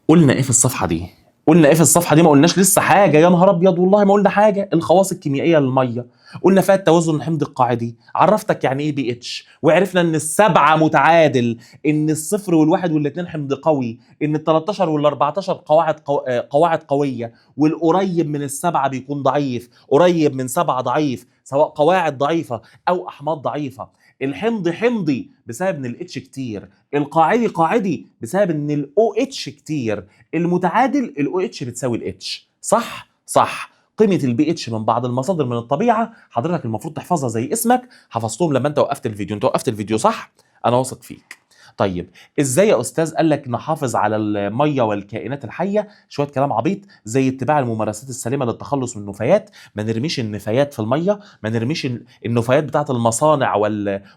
قلنا ايه في الصفحة دي؟ قلنا ايه في الصفحة دي؟ ما قلناش لسه حاجة يا نهار ابيض، والله ما قلنا حاجة. الخواص الكيميائية للمية قلنا فيها التوازن الحمضي القاعدي، عرفتك يعني ايه بي اتش، وعرفنا ان 7 متعادل، ان 0 وال1 وال2 حمض قوي، ان ال13 وال14 قواعد قوية، والقريب من 7 بيكون ضعيف، قريب من 7 ضعيف، سواء قواعد ضعيفة او احماض ضعيفة. الحمض حمضي بسبب ان ال H كتير، القاعدي قاعدي بسبب ان ال OH كتير، المتعادل ال OH بتساوي ال H. صح؟ صح. قيمة البي اتش من بعض المصادر من الطبيعة حضرتك المفروض تحفظها زي اسمك، حفظتهم لما انت وقفت الفيديو، انت وقفت الفيديو صح؟ انا واثق فيك. طيب ازاي يا استاذ قال لك نحافظ على المية والكائنات الحية؟ شوية كلام عبيط زي اتباع الممارسات السليمة للتخلص من النفايات، ما نرميش النفايات في المية، ما نرميش النفايات بتاعه المصانع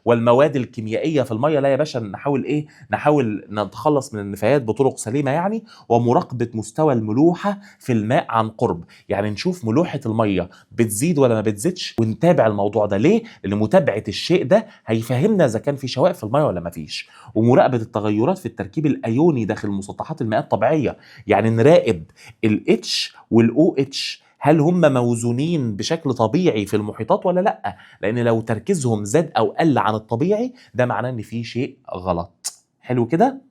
والمواد الكيميائية في المية، لا يا باشا، نحاول ايه؟ نحاول نتخلص من النفايات بطرق سليمة يعني. ومراقبة مستوى الملوحه في الماء عن قرب، يعني نشوف ملوحه المية بتزيد ولا ما بتزيدش ونتابع الموضوع ده. ليه؟ لان متابعه الشيء ده هيفهمنا اذا كان في شوائب في المية ولا ما فيش. ومراقبة التغيرات في التركيب الايوني داخل مسطحات المياه الطبيعية، يعني نراقب ال H وال OH هل هم موزونين بشكل طبيعي في المحيطات ولا لا، لان لو تركيزهم زاد او قل عن الطبيعي ده معناه ان في شيء غلط. حلو كده؟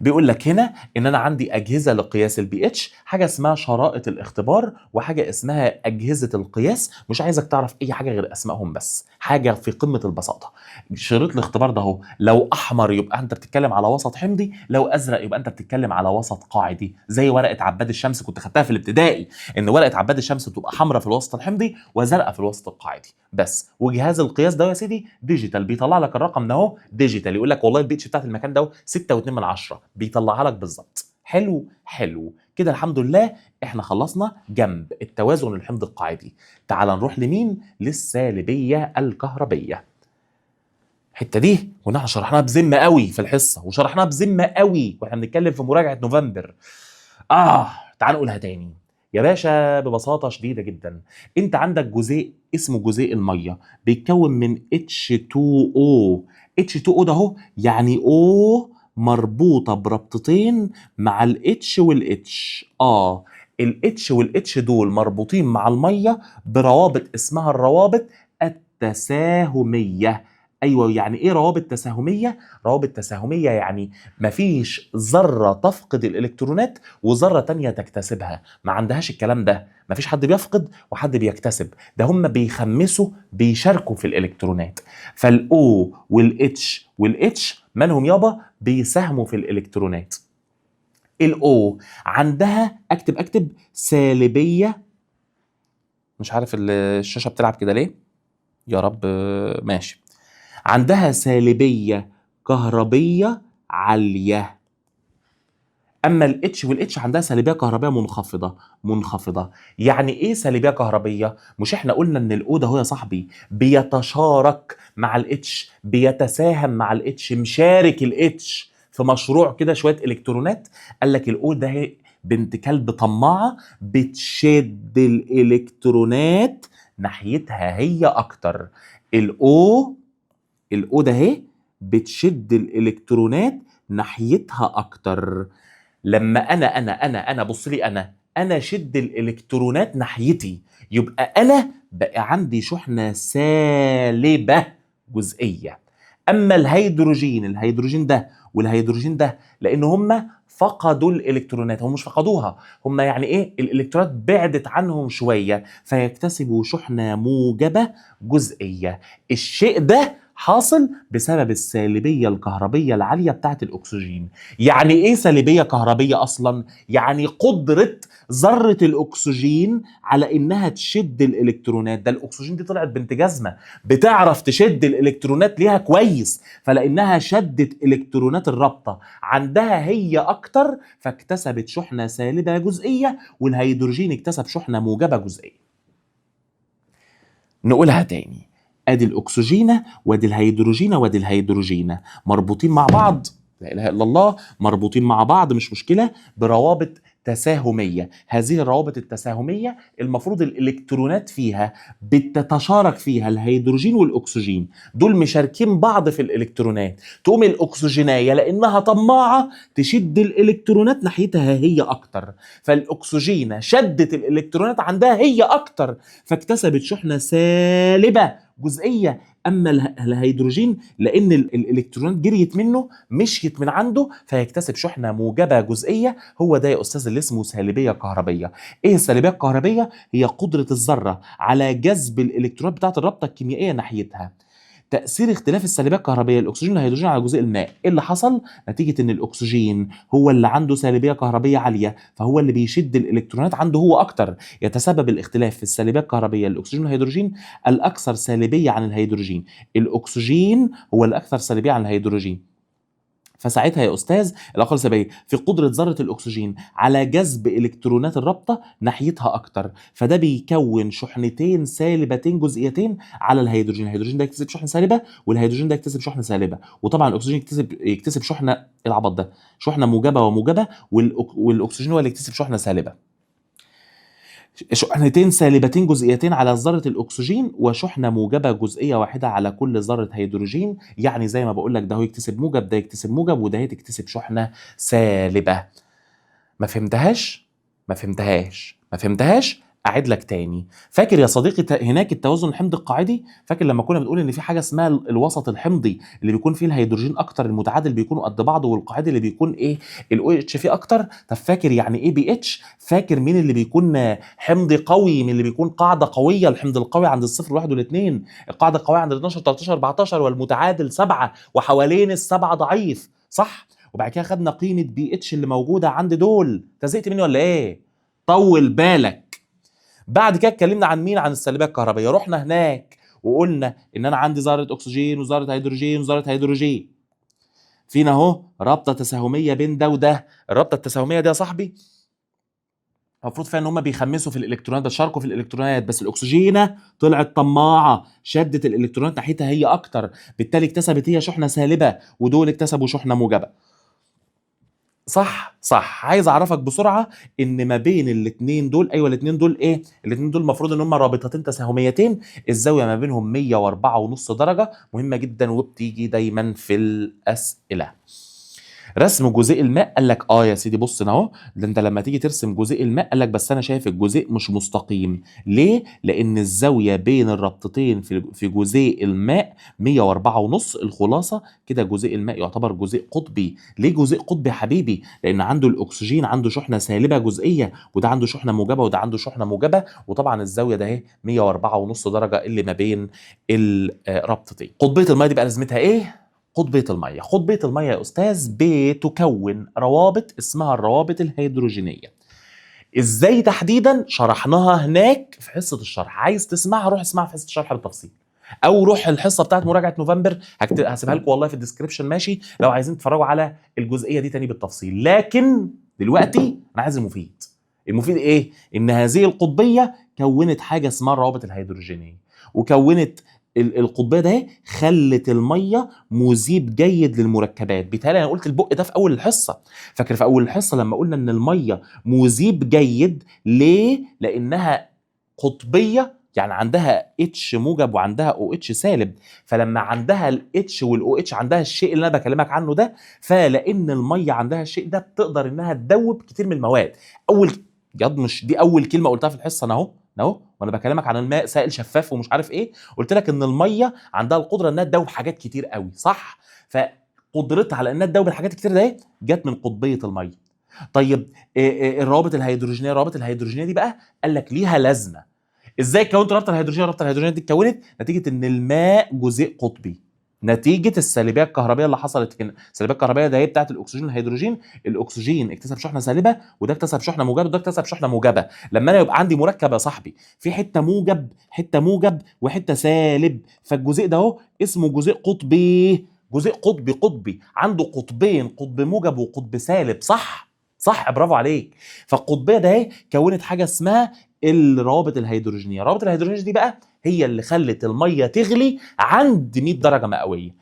بيقول لك هنا ان انا عندي اجهزة لقياس البي اتش، حاجة اسمها شرائط الاختبار وحاجه اسمها اجهزة القياس. مش عايزك تعرف اي حاجة غير اسمائهم بس، حاجة في قمة البساطة. شريط الاختبار ده اهو، لو احمر يبقى انت بتتكلم على وسط حمضي، لو ازرق يبقى انت بتتكلم على وسط قاعدي، زي ورقة عباد الشمس كنت خدتها في الابتدائي، ان ورقة عباد الشمس بتبقى حمراء في الوسط الحمضي وزرقاء في الوسط القاعدي بس. وجهاز القياس ده يا سيدي digital، بيطلع لك الرقم ده اهو digital، يقول لك والله البي اتش بتاعت المكان ده 6.2، بيطلعها لك بالظبط. حلو حلو كده، الحمد لله احنا خلصنا جنب التوازن الحمض القاعدي. تعال نروح لمين؟ للسالبيه الكهربيه. الحتة دي كنا احنا شرحناها بذمه قوي في الحصة، وشرحناها بذمه قوي واحنا بنتكلم في مراجعه نوفمبر. تعال نقولها تاني يا باشا ببساطة شديدة جدا. انت عندك جزيء اسمه جزيء المية، بيتكون من H2O. H2O ده اهو يعني O مربوطة بربطتين مع ال H وال H. ال H وال H دول مربوطين مع المية بروابط اسمها الروابط التساهمية. ايوه، يعني ايه روابط تساهمية؟ روابط تساهمية يعني مفيش ذرة تفقد الالكترونات وذرة تانية تكتسبها، ما عندهاش الكلام ده، مفيش حد بيفقد وحد بيكتسب، ده هم بيخمسوا بيشاركوا في الالكترونات. فال O وال H وال H مالهم يابا؟ بيساهموا في الالكترونات. ال O عندها اكتب سالبية، مش عارف الشاشة بتلعب كده ليه يا رب، ماشي. عندها سالبية كهربية عالية. اما ال H وال H عندها سالبيه كهربيه منخفضة. منخفضة يعني ايه سالبيه كهربيه؟ مش احنا قلنا ان ال O ده هو يا صاحبي بيتشارك مع ال H، بيتساهم مع ال H، مشارك ال H في مشروع كده شوية الكترونات. قال لك ال O ده هي بنت كلب طماعه، بتشد الالكترونات ناحيتها هي اكتر. ال O، ال O ده اهي بتشد الالكترونات ناحيتها اكتر. لما انا انا انا انا بص لي، انا شد الالكترونات ناحيتي، يبقى انا بقى عندي شحنه سالبه جزئية. اما الهيدروجين، الهيدروجين ده والهيدروجين ده، لان هم فقدوا الالكترونات، هم مش فقدوها، هم يعني ايه، الالكترونات بعدت عنهم شوية، فيكتسبوا شحنه موجبه جزئية. الشيء ده حاصل بسبب السالبيه الكهربيه العالية بتاعت الاكسجين. يعني ايه سالبيه كهربيه اصلا؟ يعني قدره ذره الاكسجين على انها تشد الالكترونات. ده الاكسجين دي طلعت بنت جزمه، بتعرف تشد الالكترونات ليها كويس، فلانها شدت الكترونات الرابطة عندها هي اكتر، فاكتسبت شحنه سالبه جزئية، والهيدروجين اكتسب شحنه موجبه جزئية. نقولها تاني، ادي الاكسجينه وادي الهيدروجينه وادي الهيدروجينه مربوطين مع بعض، لا اله الا الله، مربوطين مع بعض مش مشكلة، بروابط تساهميه. هذه الروابط التساهميه المفروض الالكترونات فيها بتتشارك فيها الهيدروجين والاكسجين، دول مشاركين بعض في الالكترونات. تقوم الاكسجينيه لانها طماعه تشد الالكترونات ناحيتها هي اكتر، فالاكسجينه شدت الالكترونات عندها هي اكتر، فاكتسبت شحنه سالبه جزئية. اما الهيدروجين لان الالكترونات جريت منه، مشيت من عنده، فيكتسب شحنه موجبه جزئية. هو ده يا استاذ اللي اسمه سالبيه كهربيه. ايه السالبيه الكهربيه؟ هي قدره الذرة على جذب الالكترونات بتاعه الرابطة الكيميائية ناحيتها. تأثير اختلاف السالبية الكهربية للأكسجين والهيدروجين على جزيء الماء، إيه اللي حصل؟ نتيجة إن الأكسجين هو اللي عنده سالبية كهربية عالية، فهو اللي بيشد الإلكترونات عنده هو أكتر. يتسبب الاختلاف في السالبية الكهربية للأكسجين والهيدروجين الأكثر سالبية عن الهيدروجين، الأكسجين هو الأكثر سالبية عن الهيدروجين. فساعتها يا استاذ الاقل سلبية في قدره ذره الاكسجين على جذب الكترونات الرابطة ناحيتها اكتر، فده بيكون شحنتين سالبتين جزئيتين على الهيدروجين. الهيدروجين ده يكتسب شحنه سالبه، والهيدروجين ده يكتسب شحنه سالبه، وطبعا الاكسجين يكتسب شحنه العبط ده، شحنه موجبه وموجبه، والاكسجين هو اللي يكتسب شحنه سالبه. شحنتين سالبتين جزئيتين على ذرة الأكسجين، وشحنة موجبة جزئية واحدة على كل ذرة هيدروجين. يعني زي ما بقول لك، ده هو يكتسب موجب، ده يكتسب موجب، وده تكتسب شحنة سالبة. ما فهمتهاش؟ ما فهمتهاش؟ ما فهمتهاش؟ أعيد لك تاني. فاكر يا صديقي هناك التوازن الحمضي القاعدي؟ فاكر لما كنا بنقول ان في حاجة اسمها الوسط الحمضي اللي بيكون فيه الهيدروجين اكتر، المتعادل بيكونوا قد بعض، والقاعدي اللي بيكون ايه ال OH فيه اكتر؟ طب فاكر يعني ايه بي اتش؟ فاكر مين اللي بيكون حمضي قوي، مين اللي بيكون قاعدة قوية؟ الحمض القوي عند الصفر واحد والاثنين، القاعدة القوية عند 12 13 14، والمتعادل 7، وحوالين السبعة ضعيف، صح؟ وبعد كده خدنا قيمة بي اتش اللي موجودة عند دول. انت زهقت مني ولا ايه؟ طول بالك. بعد كده اتكلمنا عن مين؟ عن السالبيه الكهربائية. رحنا هناك وقلنا ان انا عندي ذره اكسجين وذره هيدروجين وذره هيدروجين، فينا اهو رابطه تساهميه بين ده وده. الرابطة التساهميه دي يا صاحبي المفروض فيها ان هم بيخمسوا في الالكترونات، بيشاركوا في الالكترونات، بس الاكسجينه طلعت طماعه، شدت الالكترونات ناحيتها هي اكتر، بالتالي اكتسبت هي شحنه سالبه، ودول اكتسبوا شحنه موجبه. صح؟ صح. عايز اعرفك بسرعة ان ما بين الاثنين دول، ايوه الاثنين دول ايه؟ الاثنين دول المفروض ان هم رابطتين تساهميتين، الزاوية ما بينهم 104.5 درجه، مهمة جدا وبتيجي دايما في الاسئلة. رسم جزيء الماء، قال لك يا سيدي بص اهو، ده انت لما تيجي ترسم جزيء الماء قال لك بس انا شايف الجزيء مش مستقيم. ليه؟ لان الزاوية بين الرابطتين في جزيء الماء 104.5. الخلاصة كده جزيء الماء يعتبر جزيء قطبي. ليه جزيء قطبي يا حبيبي؟ لان عنده الاكسجين عنده شحنه سالبه جزئية، وده عنده شحنه موجبه، وده عنده شحنه موجبه، وطبعا الزاوية ده اهي 104.5 درجه اللي ما بين الرابطتين. قطبيه الماء دي بقى لازمتها ايه؟ قطبية المية، قطبية المية يا أستاذ بتكون روابط اسمها الروابط الهيدروجينية. إزاي تحديدا؟ شرحناها هناك في حصة الشرح، عايز تسمعها روح اسمعها في حصة الشرح بالتفصيل، أو روح الحصة بتاعت مراجعة نوفمبر، هسيبها لكم والله في ال description، ماشي، لو عايزين تتفرجوا على الجزئية دي تاني بالتفصيل. لكن دلوقتي انا عايز المفيد. المفيد ايه؟ ان هذه القطبيه كونت حاجة اسمها الروابط الهيدروجينيه، وكونت القطبيه ده خلت المية مذيب جيد للمركبات. بالتالي انا قلت البق ده في اول الحصة، فاكر في اول الحصة لما قلنا ان المية مذيب جيد ليه؟ لانها قطبيه، يعني عندها H موجب وعندها OH سالب، فلما عندها ال H وال OH عندها الشيء اللي انا بكلمك عنه ده، فلان المية عندها الشيء ده بتقدر انها تدوب كتير من المواد. اول ياض مش دي اول كلمة قلتها في الحصة، انا اهو اهو وانا بكلمك عن الماء سائل شفاف ومش عارف ايه، قلت لك ان المية عندها القدرة انها تدوب حاجات كتير قوي، صح؟ فقدرتها على انها تدوب الحاجات الكتير ده جت من قطبيه المية. طيب الروابط الهيدروجينيه، الروابط الهيدروجينيه دي بقى قال لك ليها لازمه. ازاي كونت الرابطة الهيدروجينيه؟ الرابطة الهيدروجينيه دي اتكونت نتيجة ان الماء جزيء قطبي، نتيجة السالبيه الكهربيه اللي حصلت كده. السالبيه الكهربيه ده هي بتاعه الاكسجين والهيدروجين، الاكسجين اكتسب شحنه سالبه وده اكتسب شحنه موجبه وده اكتسب شحنه موجبه. لما انا يبقى عندي مركب يا صاحبي في حتة موجب، حتة موجب وحتة سالب، فالجزيء ده اهو اسمه جزيء قطبي، جزيء قطبي قطبي عنده قطبين، قطب موجب وقطب سالب، صح؟ صح، برافو عليك. فالقطبيه ده اهي كونت حاجة اسمها الروابط الهيدروجينيه. الروابط الهيدروجينيه دي بقى هي اللي خلت المية تغلي عند 100 درجه مئوية،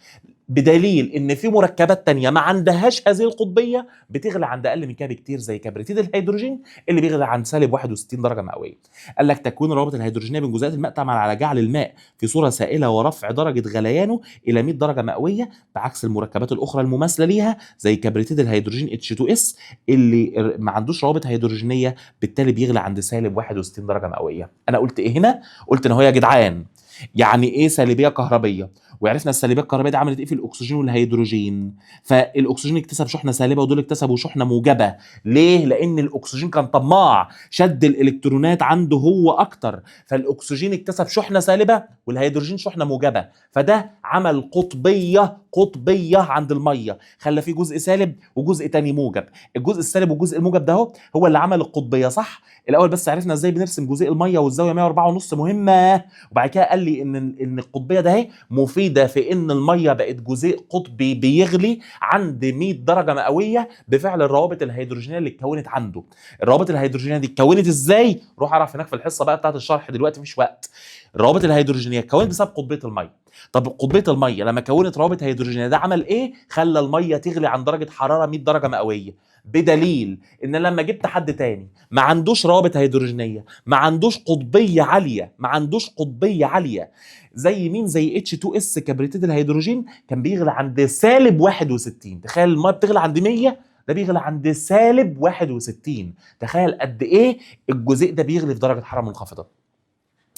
بدليل ان في مركبات تانية ما عندهاش هذه القطبيه بتغلي عند اقل من كده بكتير، زي كبريتيد الهيدروجين اللي بيغلي عند سالب 61 درجه مئوية. قال لك تكوين الروابط الهيدروجينيه بين جزيئات الماء تعمل على جعل الماء في صوره سائله ورفع درجه غليانه الى 100 درجه مئوية، بعكس المركبات الاخرى المماثلة ليها زي كبريتيد الهيدروجين H2S اللي ما عندوش روابط هيدروجينيه، بالتالي بيغلي عند سالب 61 درجه مئوية. انا قلت ايه هنا؟ قلت ان هو يا جدعان يعني ايه سالبيه كهربيه، وعرفنا السالبيه الكهربيه دي عملت ايه في الاكسجين والهيدروجين. فالاكسجين اكتسب شحنه سالبه ودول اكتسبوا شحنه موجبه. ليه؟ لان الاكسجين كان طماع، شد الالكترونات عنده هو اكتر، فالاكسجين اكتسب شحنه سالبه والهيدروجين شحنه موجبه، فده عمل قطبيه، قطبيه عند المية، خلى فيه جزء سالب وجزء تاني موجب. الجزء السالب والجزء الموجب ده هو اللي عمل القطبيه، صح؟ الاول بس عرفنا ازاي بنرسم جزيء المية والزاويه 104.5 مهمة، وبعد كده قال لي ان القطبيه ده اهي مفيدة في ان المية بقت جزيء قطبي بيغلي عند 100 درجه مئوية بفعل الروابط الهيدروجينيه اللي اتكونت عنده. الروابط الهيدروجينيه دي اتكونت ازاي؟ روح اعرف هناك في الحصة بقى بتاعت الشرح، دلوقتي مفيش وقت. الروابط الهيدروجينيه اتكونت بسبب قطبيه المية. طب قطبيه المية لما كونت روابط هيدروجينيه ده عمل ايه؟ خلى المية تغلي عند درجه حرارة 100 درجه مئوية، بدليل ان لما جبت حد تاني ما عندوش روابط هيدروجينيه، ما عندوش قطبيه عالية، ما عندوش قطبيه عالية، زي مين؟ زي H2S كبريتيد الهيدروجين، كان بيغلي عند سالب 61. تخيل المية بتغلي عند 100، ده بيغلي عند سالب 61. تخيل قد ايه الجزيء ده بيغلي في درجه حرارة منخفضة.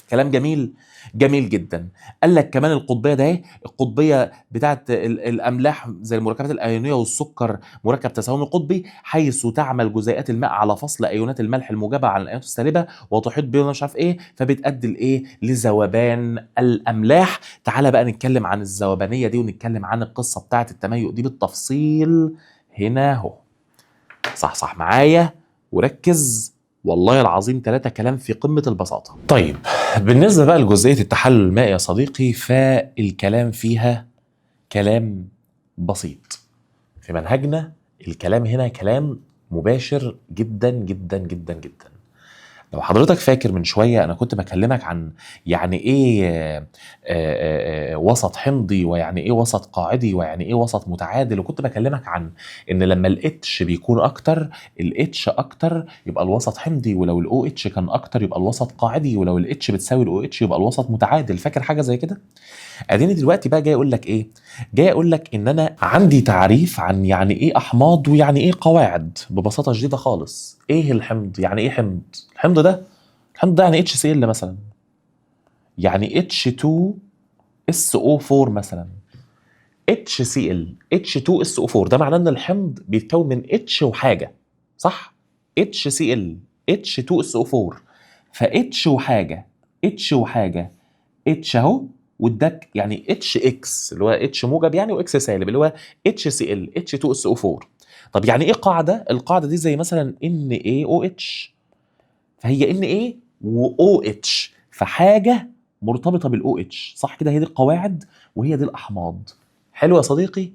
كلام جميل، جميل جدا. قال لك كمان القطبيه ده اهي، القطبيه بتاعت الاملاح زي المركبات الايونيه والسكر، مركب تساهمي قطبي حيث تعمل جزيئات الماء على فصل ايونات الملح الموجبة عن الايونات السالبه وتحيط بهم مش عارف ايه، فبتؤدي لايه؟ لذوبان الاملاح. تعالى بقى نتكلم عن الذوبانيه دي ونتكلم عن القصة بتاعت التميؤ دي بالتفصيل هنا اهو. صح صح معايا وركز، والله العظيم ثلاثة كلام في قمة البساطة. طيب بالنسبة بقى لجزئية التحلل المائي يا صديقي، فالكلام فيها كلام بسيط. في منهجنا الكلام هنا كلام مباشر جدا جدا جدا جدا. لو حضرتك فاكر من شوية أنا كنت بكلمك عن يعني إيه وسط حمضي، ويعني إيه وسط قاعدي، ويعني إيه وسط متعادل، وكنت بكلمك عن إن لما ال H بيكون أكتر، ال H أكتر يبقى الوسط حمضي، ولو ال OH كان أكتر يبقى الوسط قاعدي، ولو ال H بتساوي ال OH يبقى الوسط متعادل. فاكر حاجة زي كده؟ اديني دلوقتي بقى جاي اقول لك ايه؟ جاي اقول لك ان انا عندي تعريف عن يعني ايه احماض ويعني ايه قواعد ببساطة شديدة خالص. ايه الحمض؟ يعني ايه حمض؟ الحمض ده، الحمض ده يعني HCl مثلا، يعني H2SO4 مثلا، HCl H2SO4، ده معناه ان الحمض بيتكون من H وحاجه، صح؟ HCl H2SO4، ف H وحاجه، H وحاجه، H اهو، واداك يعني HX اللي هو H موجب يعني و X سالب اللي هو HCl H2SO4. طب يعني ايه قاعدة؟ القاعدة دي زي مثلا NaOH، فهي Na و OH، فحاجه مرتبطة بال OH، صح كده؟ هي دي القواعد وهي دي الاحماض. حلو يا صديقي.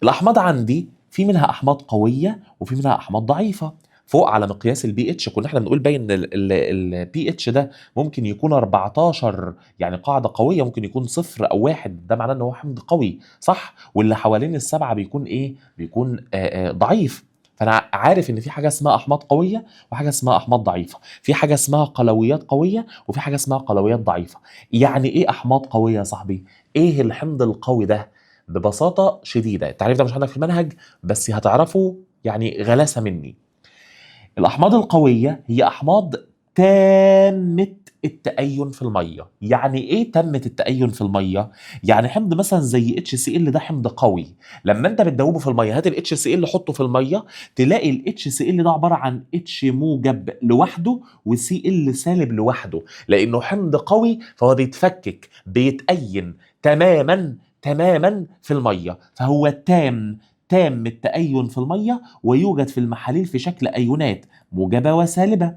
الاحماض عندي في في منها احماض قوية وفي منها احماض ضعيفة. فوق على مقياس البي اتش كنا احنا بنقول باين ان البي اتش ده ممكن يكون 14، يعني قاعدة قوية، ممكن يكون 0 او 1، ده معناه ان هو حمض قوي، صح؟ واللي حوالين ال7 بيكون ايه؟ بيكون ضعيف. فانا عارف ان في حاجة اسمها احماض قوية وحاجه اسمها احماض ضعيفة، في حاجة اسمها قلويات قوية وفي حاجة اسمها قلويات ضعيفة. يعني ايه احماض قوية يا صاحبي؟ ايه الحمض القوي ده؟ ببساطة شديدة، التعريف ده مش عندك في المنهج بس هتعرفه يعني غلاسه مني. الاحماض القوية هي احماض تامة التأين في المية. يعني ايه تامة التأين في المية؟ يعني حمض مثلا زي HCl ده حمض قوي، لما انت بتدوبه في المية، هات ال HCl حطه في المية، تلاقي ال HCl ده عبارة عن H موجب لوحده و Cl سالب لوحده، لانه حمض قوي فهو بيتفكك، بيتأين تماما تماما في المية، فهو تام التأين في المية، ويوجد في المحاليل في شكل أيونات موجبة وسالبة.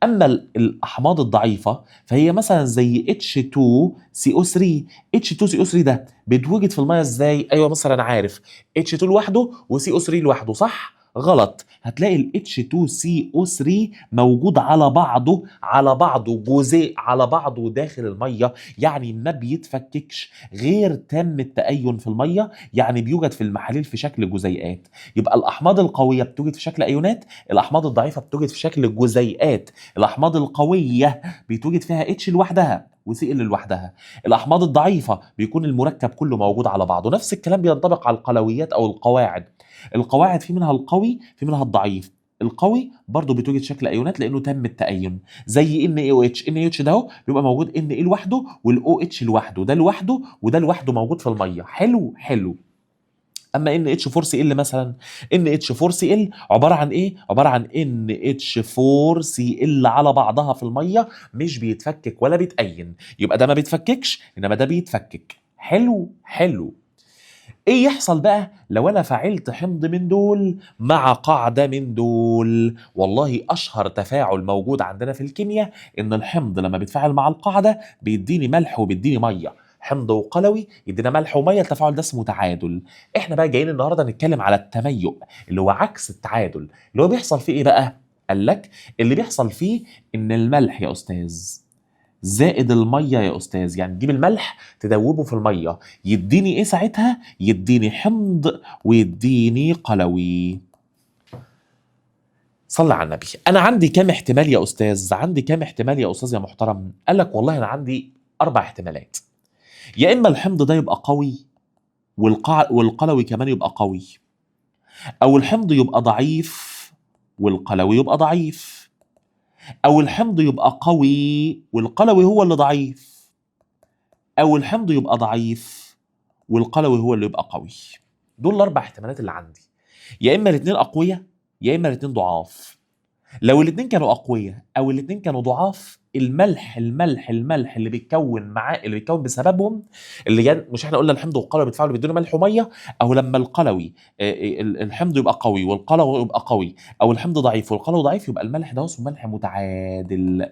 أما الأحماض الضعيفة فهي مثلا زي H2CO3. H2CO3 ده بيتوجد في المية ازاي؟ أيوة مثلا أنا عارف H2 لوحده و CO3 لوحده، صح؟ غلط. هتلاقي ال H2CO3 موجود على بعضه، على بعضه جزيء على بعضه داخل المية، يعني ما بيتفككش، غير تام التأين في المية، يعني بيوجد في المحاليل في شكل جزيئات. يبقى الأحماض القوية بتوجد في شكل أيونات، الأحماض الضعيفة بتوجد في شكل جزيئات. الأحماض القوية بيتوجد فيها H لوحدها و Cl لوحدها، الأحماض الضعيفة بيكون المركب كله موجود على بعضه. نفس الكلام بينطبق على القلويات أو القواعد. القواعد في منها القوي في منها الضعيف. القوي برضه بتوجد شكل ايونات لانه تم التأين، زي NaOH. NaOH ده اهو بيبقى موجود Na لوحده وال OH لوحده، ده لوحده وده لوحده موجود في المية. حلو حلو. اما NH4Cl مثلا، NH4Cl عبارة عن ايه؟ عبارة عن NH4Cl على بعضها في المية، مش بيتفكك ولا بيتأين، يبقى ده ما بيتفككش انما ده بيتفكك. حلو حلو. ايه يحصل بقى لو انا فعلت حمض من دول مع قاعدة من دول؟ والله اشهر تفاعل موجود عندنا في الكيمياء ان الحمض لما بيتفاعل مع القاعدة بيديني ملح وبيديني مية، حمض وقلوي يدينا ملح ومية، التفاعل ده اسمه تعادل. احنا بقى جايين النهارده نتكلم على التميؤ اللي هو عكس التعادل، اللي هو بيحصل فيه ايه بقى؟ قال لك اللي بيحصل فيه ان الملح يا استاذ زائد المية يا استاذ، يعني تجيب الملح تدوبه في المية، يديني ايه ساعتها؟ يديني حمض ويديني قلوي. صلى على النبي. انا عندي كام احتمال يا استاذ؟ عندي كام احتمال يا استاذ يا محترم؟ قال لك والله انا عندي 4 احتمالات. يا اما الحمض ده يبقى قوي والقلوي كمان يبقى قوي، او الحمض يبقى ضعيف والقلوي يبقى ضعيف، او الحمض يبقى قوي والقلوي هو اللي ضعيف، او الحمض يبقى ضعيف والقلوي هو اللي يبقى قوي. دول الاربع احتمالات اللي عندي، يا اما الاثنين اقوياء يا اما الاثنين ضعاف. لو الاثنين كانوا اقوياء او الاثنين كانوا ضعاف، الملح الملح الملح اللي بيتكون معاه، اللي بيتكون بسببهم، اللي مش احنا قلنا الحمض والقلوي بيتفاعلوا بيدونا ملح ومية، او لما القلوي الحمض يبقى قوي والقلوي يبقى قوي، او الحمض ضعيف والقلوي ضعيف، يبقى الملح ده اسمه ملح متعادل.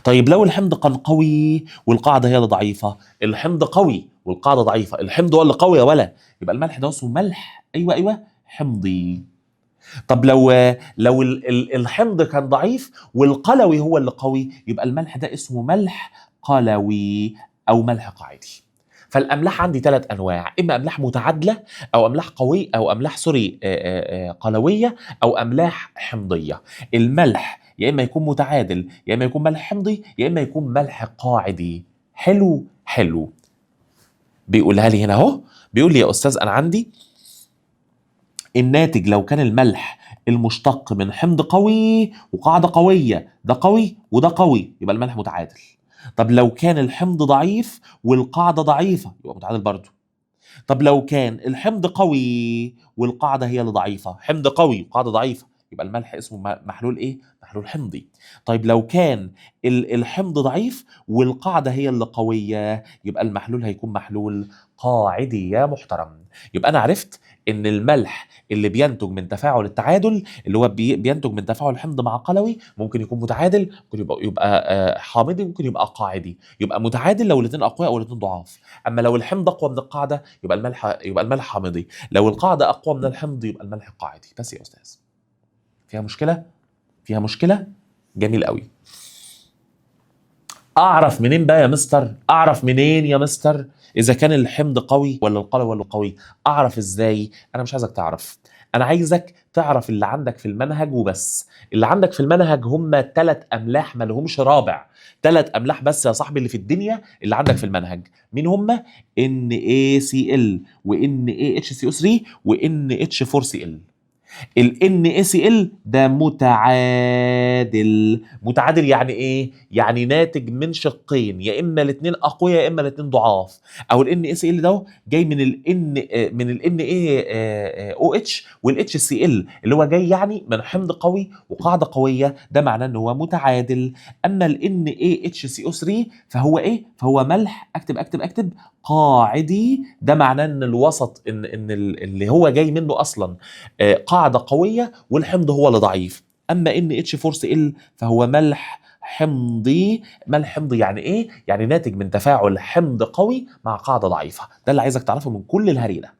طيب لو الحمض كان قوي والقاعدة هي اللي ضعيفة، الحمض قوي والقاعدة ضعيفة، الحمض هو اللي قوي يا ولا، يبقى الملح ده اسمه ملح ايوه ايوه حمضي. طب لو الحمض كان ضعيف والقلوي هو اللي قوي، يبقى الملح ده اسمه ملح قلوي او ملح قاعدي. فالاملاح عندي 3 انواع، اما املاح متعادله او املاح قوي او املاح سوري، قلويه، او املاح حمضيه. الملح يا اما يكون متعادل، يا اما يكون ملح حمضي، يا اما يكون ملح قاعدي. حلو حلو. بيقولها لي هنا اهو، بيقول لي يا استاذ انا عندي الناتج لو كان الملح المشتق من حمض قوي وقاعدة قوية، ده قوي وده قوي، يبقى الملح متعادل. طب لو كان الحمض ضعيف والقاعدة ضعيفة، يبقى متعادل برضه. طب لو كان الحمض قوي والقاعدة هي اللي ضعيفة، حمض قوي وقاعدة ضعيفة، يبقى الملح اسمه محلول ايه؟ محلول حمضي. طيب لو كان الحمض ضعيف والقاعدة هي اللي قوية، يبقى المحلول هيكون محلول قاعدي يا محترم. يبقى انا عرفت ان الملح اللي بينتج من تفاعل التعادل، اللي هو بينتج من تفاعل حمض مع قلوي، ممكن يكون متعادل، ممكن يبقى حامضي، ممكن يبقى قاعدي. يبقى متعادل لو الاثنين اقوياء او الاثنين ضعاف. اما لو الحمض اقوى من القاعدة يبقى الملح حامضي، لو القاعدة اقوى من الحمض يبقى الملح قاعدي. بس يا استاذ، فيها مشكلة؟ فيها مشكلة؟ جميل قوي. اعرف منين بقى يا مستر؟ اعرف منين يا مستر اذا كان الحمض قوي ولا القلوي ولا قوي؟ اعرف ازاي؟ انا مش عايزك تعرف، انا عايزك تعرف اللي عندك في المنهج وبس. اللي عندك في المنهج هم 3 املاح ما لهمش رابع، 3 املاح بس يا صاحبي اللي في الدنيا اللي عندك في المنهج. مين هم؟ NaCl و NaHCO3 و NH4Cl. ال NaCl ده متعادل. متعادل يعني ايه؟ يعني ناتج من شقين، يا اما الاثنين اقوياء يا اما الاثنين ضعاف. او ال NaCl ده جاي من ال N من ال NaOH وال HCl اللي هو جاي يعني من حمض قوي وقاعدة قوية، ده معناه ان هو متعادل. اما ال NaHCO3 فهو ايه؟ فهو ملح، اكتب اكتب اكتب، قاعدي. ده معناه ان الوسط ان اللي هو جاي منه اصلا قاعدة قوية والحمض هو اللي ضعيف. اما NH4Cl فهو ملح حمضي. ملح حمضي يعني ايه؟ يعني ناتج من تفاعل حمض قوي مع قاعدة ضعيفة. ده اللي عايزك تعرفه من كل الهري ده.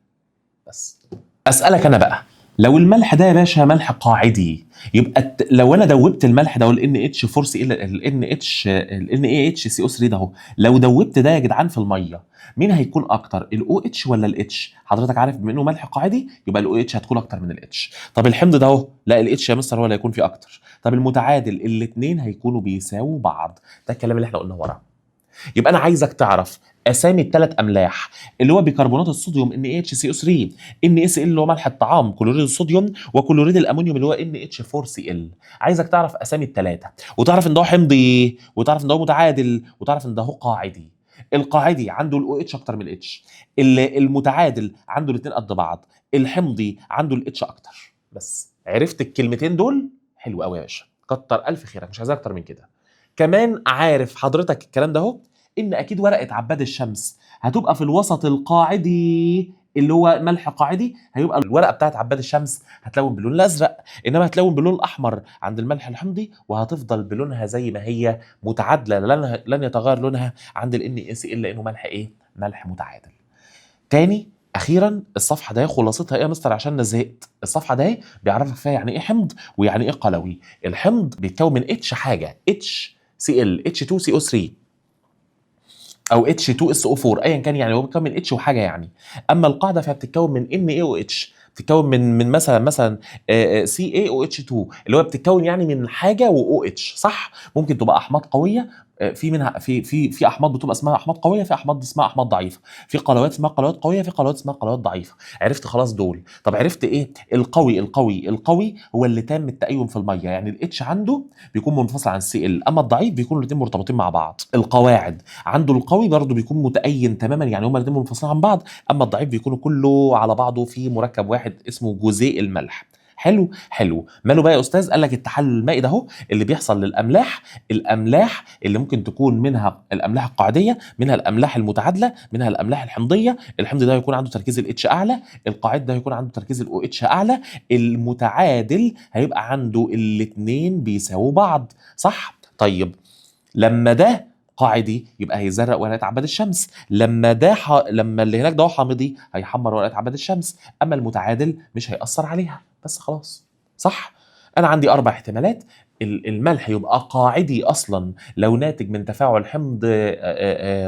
بس اسالك انا بقى، لو الملح ده يا باشا ملح قاعدي، يبقى لو انا دوبت الملح ده ال NH4Cl ال NH ال NaHCO3 ده اهو، لو دوبت ده يا جدعان في المية، مين هيكون اكتر، ال OH ولا ال H؟ حضرتك عارف بما انه ملح قاعدي يبقى ال OH هتكون اكتر من ال H. طب الحمض ده اهو، لا ال H يا مستر هو اللي هيكون فيه اكتر. طب المتعادل، الاثنين هيكونوا بيساووا بعض. ده الكلام اللي احنا قلناه ورا. يبقى انا عايزك تعرف اسامي الثلاث املاح، اللي هو بيكربونات الصوديوم NaHCO3، NaCl اللي هو ملح الطعام كلوريد الصوديوم، وكلوريد الامونيوم اللي هو NH4Cl. عايزك تعرف اسامي الثلاثة، وتعرف ان ده حمضي، وتعرف ان ده متعادل، وتعرف ان ده قاعدي. القاعدي عنده ال OH اكتر من ال H، المتعادل عنده الاثنين قد بعض، الحمضي عنده ال H اكتر. بس عرفت الكلمتين دول؟ حلو قوي يا باشا، كتر الف خيرك، مش عايز اكتر من كده. كمان عارف حضرتك الكلام ده اهو، ان اكيد ورقة عباد الشمس هتبقى في الوسط القاعدي اللي هو ملح قاعدي، هيبقى الورقة بتاعت عباد الشمس هتلون باللون الازرق، انما هتلون باللون الاحمر عند الملح الحمضي، وهتفضل بلونها زي ما هي متعادله، لن يتغير لونها عند ال NaCl لانه ملح ايه؟ ملح متعادل. تاني اخيرا الصفحة ده خلاصتها ايه يا مستر عشان انا زهقت؟ الصفحة ده بيعرفك فيها يعني ايه حمض ويعني ايه قلوي. الحمض بيتكون من H حاجة، HCl، H2CO3 او H2SO4 ايا كان، يعني هو بيتكون من H وحاجه يعني. اما القاعدة فهي بتتكون من NaOH، بتتكون من مثلا CaOH2 اللي هو بتتكون يعني من حاجة و OH، صح؟ ممكن تبقى احماض قوية، في منها في في في احماض بتبقى اسمها احماض قوية، في احماض اسمها احماض ضعيفة، في قلوات اسمها قلوات قوية، في قلوات اسمها قلوات ضعيفة. عرفت خلاص دول. طب عرفت ايه القوي؟ القوي هو اللي تام التأين في المية، يعني ال H عنده بيكون منفصل عن ال Cl، اما الضعيف بيكونوا الاثنين مرتبطين مع بعض. القواعد عنده القوي برضه بيكون متأين تماما، يعني هما الاثنين منفصلين عن بعض، اما الضعيف بيكونوا كله على بعضه في مركب واحد اسمه جزيء الملح. حلو حلو. ماله بقى يا استاذ؟ قال لك التحلل المائي ده اهو اللي بيحصل للاملاح، الاملاح اللي ممكن تكون منها الاملاح القاعديه، منها الاملاح المتعادله، منها الاملاح الحمضيه. الحمض ده هيكون عنده تركيز ال H اعلى، القاعد ده هيكون عنده تركيز ال OH اعلى، المتعادل هيبقى عنده الاثنين بيساووا بعض، صح؟ طيب لما ده قاعدي يبقى هيزرق ورقة عباد الشمس، لما اللي هناك ده حامضي هيحمر ورقة عباد الشمس، اما المتعادل مش هيأثر عليها. بس خلاص، صح؟ انا عندي 4 احتمالات. الملح يبقى قاعدي اصلا لو ناتج من تفاعل حمض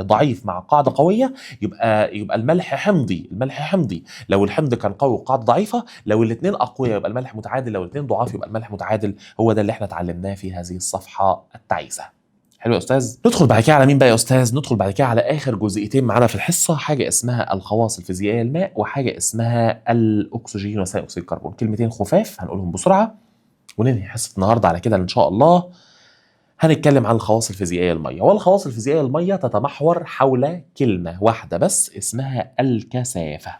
ضعيف مع قاعدة قوية، يبقى الملح حمضي. الملح حمضي لو الحمض كان قوي وقاعدة ضعيفة، لو الاثنين اقوياء يبقى الملح متعادل، لو الاثنين ضعاف يبقى الملح متعادل. هو ده اللي احنا اتعلمناه في هذه الصفحة التعيسه. حلو يا استاذ. ندخل بعد كده على مين بقى يا استاذ؟ ندخل بعد كده على اخر جزئيتين معانا في الحصة، حاجة اسمها الخواص الفيزيائية للماء، وحاجه اسمها الاكسجين وثاني اكسيد الكربون. كلمتين خفاف هنقولهم بسرعة وننهي حصة النهارده على كده ان شاء الله. هنتكلم عن الخواص الفيزيائية للمية، والخواص الفيزيائية للمية تتمحور حول كلمة واحدة بس اسمها الكثافة.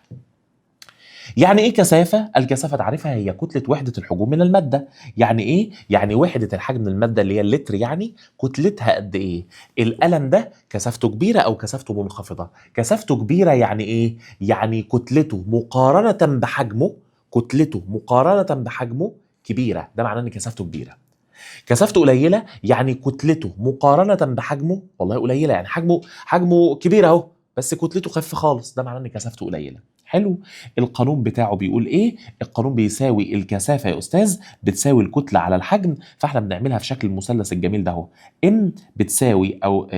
يعني ايه كثافة؟ الكثافة تعرفها هي كتلة وحده الحجوم من المادة. يعني ايه؟ يعني وحده الحجم من المادة اللي هي اللتر، يعني كتلتها قد ايه؟ القلم ده كثافته كبيرة او كثافته منخفضة؟ كثافته كبيرة يعني ايه؟ يعني كتلته مقارنة بحجمه، كتلته مقارنة بحجمه كبيرة، ده معناه ان كثافته كبيرة. كثافته قليله يعني كتلته مقارنة بحجمه والله قليله، يعني حجمه كبير اهو بس كتلته خفيفة خالص، ده معناه ان كثافته قليله. حلو. القانون بتاعه بيقول ايه؟ القانون بيساوي الكثافة يا استاذ بتساوي الكتلة على الحجم، فاحنا بنعملها في شكل المثلث الجميل ده اهو، M بتساوي او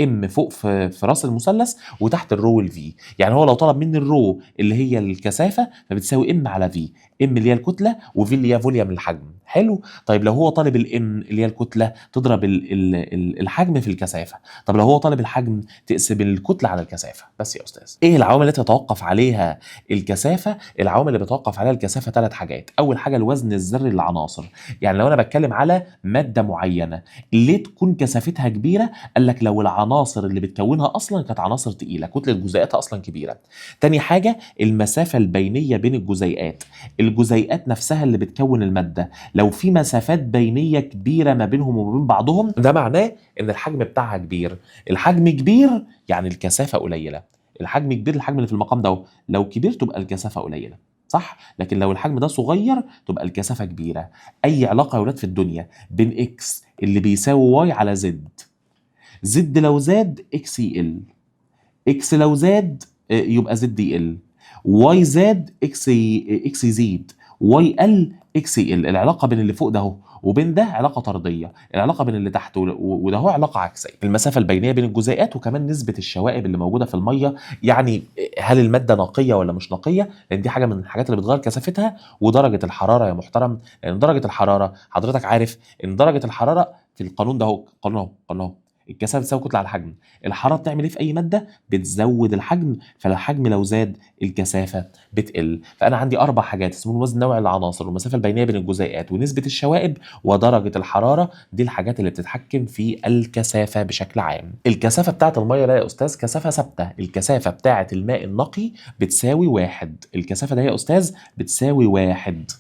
M فوق في راس المثلث وتحت ال rho وال V. يعني هو لو طلب مني ال rho اللي هي الكثافة فبتساوي M على V، M اللي هي الكتلة و V اللي هي volume الحجم. حلو. طيب لو هو طالب ال M اللي هي الكتلة تضرب الحجم في الكثافة، طب لو هو طالب الحجم تقسم الكتلة على الكثافة. بس يا استاذ ايه العوامل اللي تتوقف عليها الكثافة؟ العوامل اللي بتوقف عليها الكثافة 3 حاجات. اول حاجة الوزن الذري للعناصر، يعني لو انا بتكلم على مادة معينة ليه تكون كثافتها كبيرة؟ قال لك لو العناصر اللي بتكونها اصلا كانت عناصر تقيلة، كتلة جزيئاتها اصلا كبيرة. تاني حاجة المسافة البينية بين الجزيئات، الجزيئات نفسها اللي بتكون المادة لو في مسافات بينيه كبيرة ما بينهم وما بين بعضهم، ده معناه ان الحجم بتاعها كبير. الحجم كبير يعني الكثافة قليله، الحجم كبير، الحجم اللي في المقام ده لو كبير تبقى الكثافة قليله، صح؟ لكن لو الحجم ده صغير تبقى الكثافة كبيرة. اي علاقة يا ولاد في الدنيا بين X اللي بيساوي Y على Z، Z لو زاد X يقل، X لو زاد يبقى Z يقل، Y زاد X يزيد، Y قل X يقل. العلاقة بين اللي فوق ده اهو وبين ده علاقة طرديه، العلاقة بين اللي تحت وده هو علاقة عكسية. المسافة البينية بين الجزيئات، وكمان نسبه الشوائب اللي موجودة في المية، يعني هل المادة نقية ولا مش نقية، لان دي حاجة من الحاجات اللي بتغير كثافتها. ودرجة الحرارة يا محترم، لان درجه الحرارة حضرتك عارف ان درجه الحرارة في القانون ده اهو، قانون اهو، قانون اهو، الكثافة بتساوي كتلة على الحجم. الحرارة بتعمل ايه في اي مادة؟ بتزود الحجم، فالحجم لو زاد الكثافة بتقل. فانا عندي 4 حاجات اسمهم وزن نوع العناصر والمسافة البينية بين الجزيئات ونسبه الشوائب ودرجة الحرارة، دي الحاجات اللي بتتحكم في الكثافة بشكل عام. الكثافة بتاعه المية بقى يا استاذ كثافة ثابتة، الكثافة بتاعه الماء النقي بتساوي 1، الكثافة ده يا استاذ بتساوي 1.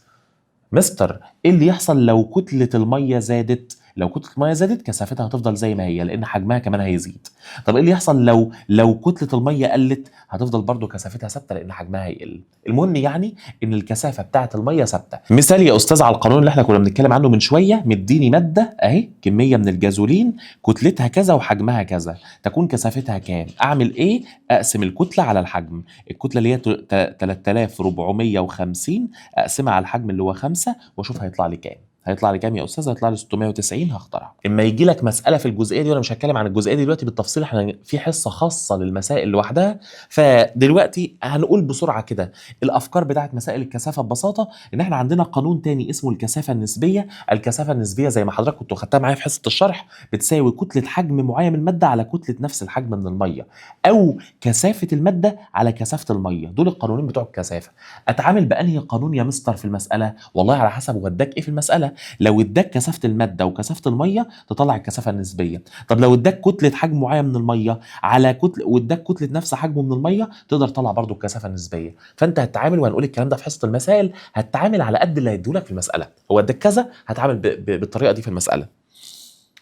مستر ايه اللي يحصل لو كتلة المية زادت؟ لو كتلة المية زادت كثافتها هتفضل زي ما هي لان حجمها كمان هيزيد. طب ايه اللي يحصل لو كتلة المية قلت؟ هتفضل برضو كثافتها ثابتة لان حجمها هيقل. المهم يعني ان الكثافة بتاعه المية ثابتة. مثال يا استاذ على القانون اللي احنا كنا بنتكلم عنه من شوية، مديني مادة اهي كمية من الجازولين كتلتها كذا وحجمها كذا، تكون كثافتها كام؟ اعمل ايه؟ اقسم الكتلة على الحجم. الكتلة اللي هي 3450 اقسمها على الحجم اللي هو 5 واشوف هيطلع لي كام. هيطلع لي كام يا استاذ؟ هيطلع لي 690. هختارها. اما يجي لك مسالة في الجزئية دي، وانا مش هتكلم عن الجزئية دي دلوقتي بالتفصيل، احنا في حصة خاصة للمسائل لوحدها، فدلوقتي هنقول بسرعة كده الافكار بتاعت مسائل الكثافة ببساطة. ان احنا عندنا قانون تاني اسمه الكثافة النسبية. الكثافة النسبية زي ما حضرتك كنتوا خدتها معايا في حصة الشرح، بتساوي كتلة حجم معين من المادة على كتلة نفس الحجم من المية، او كثافة المادة على كثافة المية. دول القانونين بتوع الكثافة. اتعامل بانهي قانون يا مستر في المسالة؟ والله على حسب هو اداك ايه في المسالة. لو اداك كثافة المادة وكثافه المية تطلع الكثافة النسبية. طب لو اداك كتلة حجم معين من المية على كتلة، واداك كتلة نفس حجمه من المية، تقدر تطلع برضو الكثافة النسبية. فانت هتتعامل، وهنقول الكلام ده في حصة المسائل، هتتعامل على قد اللي هيديهولك في المسالة. هو اداك كذا، هتعامل بالطريقة دي في المسالة.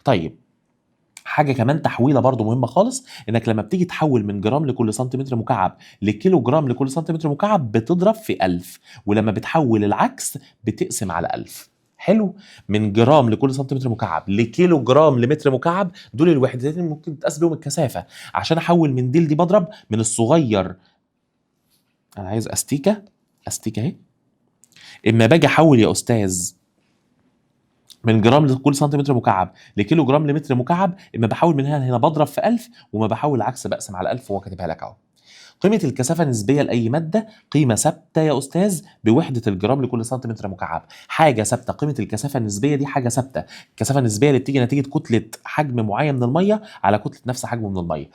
طيب حاجة كمان تحويله برضو مهمة خالص، انك لما بتيجي تحول من جرام لكل سنتيمتر مكعب لكيلو جرام لكل سنتيمتر مكعب بتضرب في 1000، ولما بتحول العكس بتقسم على 1000. حلو، من جرام لكل سنتيمتر مكعب لكيلو جرام لمتر مكعب، دول الوحدتين اللي ممكن تقاس بيهم الكثافة. عشان احول من دي لدي بضرب من الصغير، انا عايز استيكه، استيكه اهي. اما باجي احول يا استاذ من جرام لكل سنتيمتر مكعب لكيلو جرام لمتر مكعب، اما بحول من هنا لهنا بضرب في 1000، وما بحول العكس بقسم على 1000، وهو كاتبها لك اهو. قيمة الكثافة النسبية لأي مادة قيمة ثابتة يا أستاذ بوحدة الجرام لكل سنتيمتر مكعب. حاجة ثابتة، قيمة الكثافة النسبية دي حاجة ثابتة. الكثافة النسبية اللي بتيجي نتيجة كتلة حجم معين من المية على كتلة نفس حجمه من المية،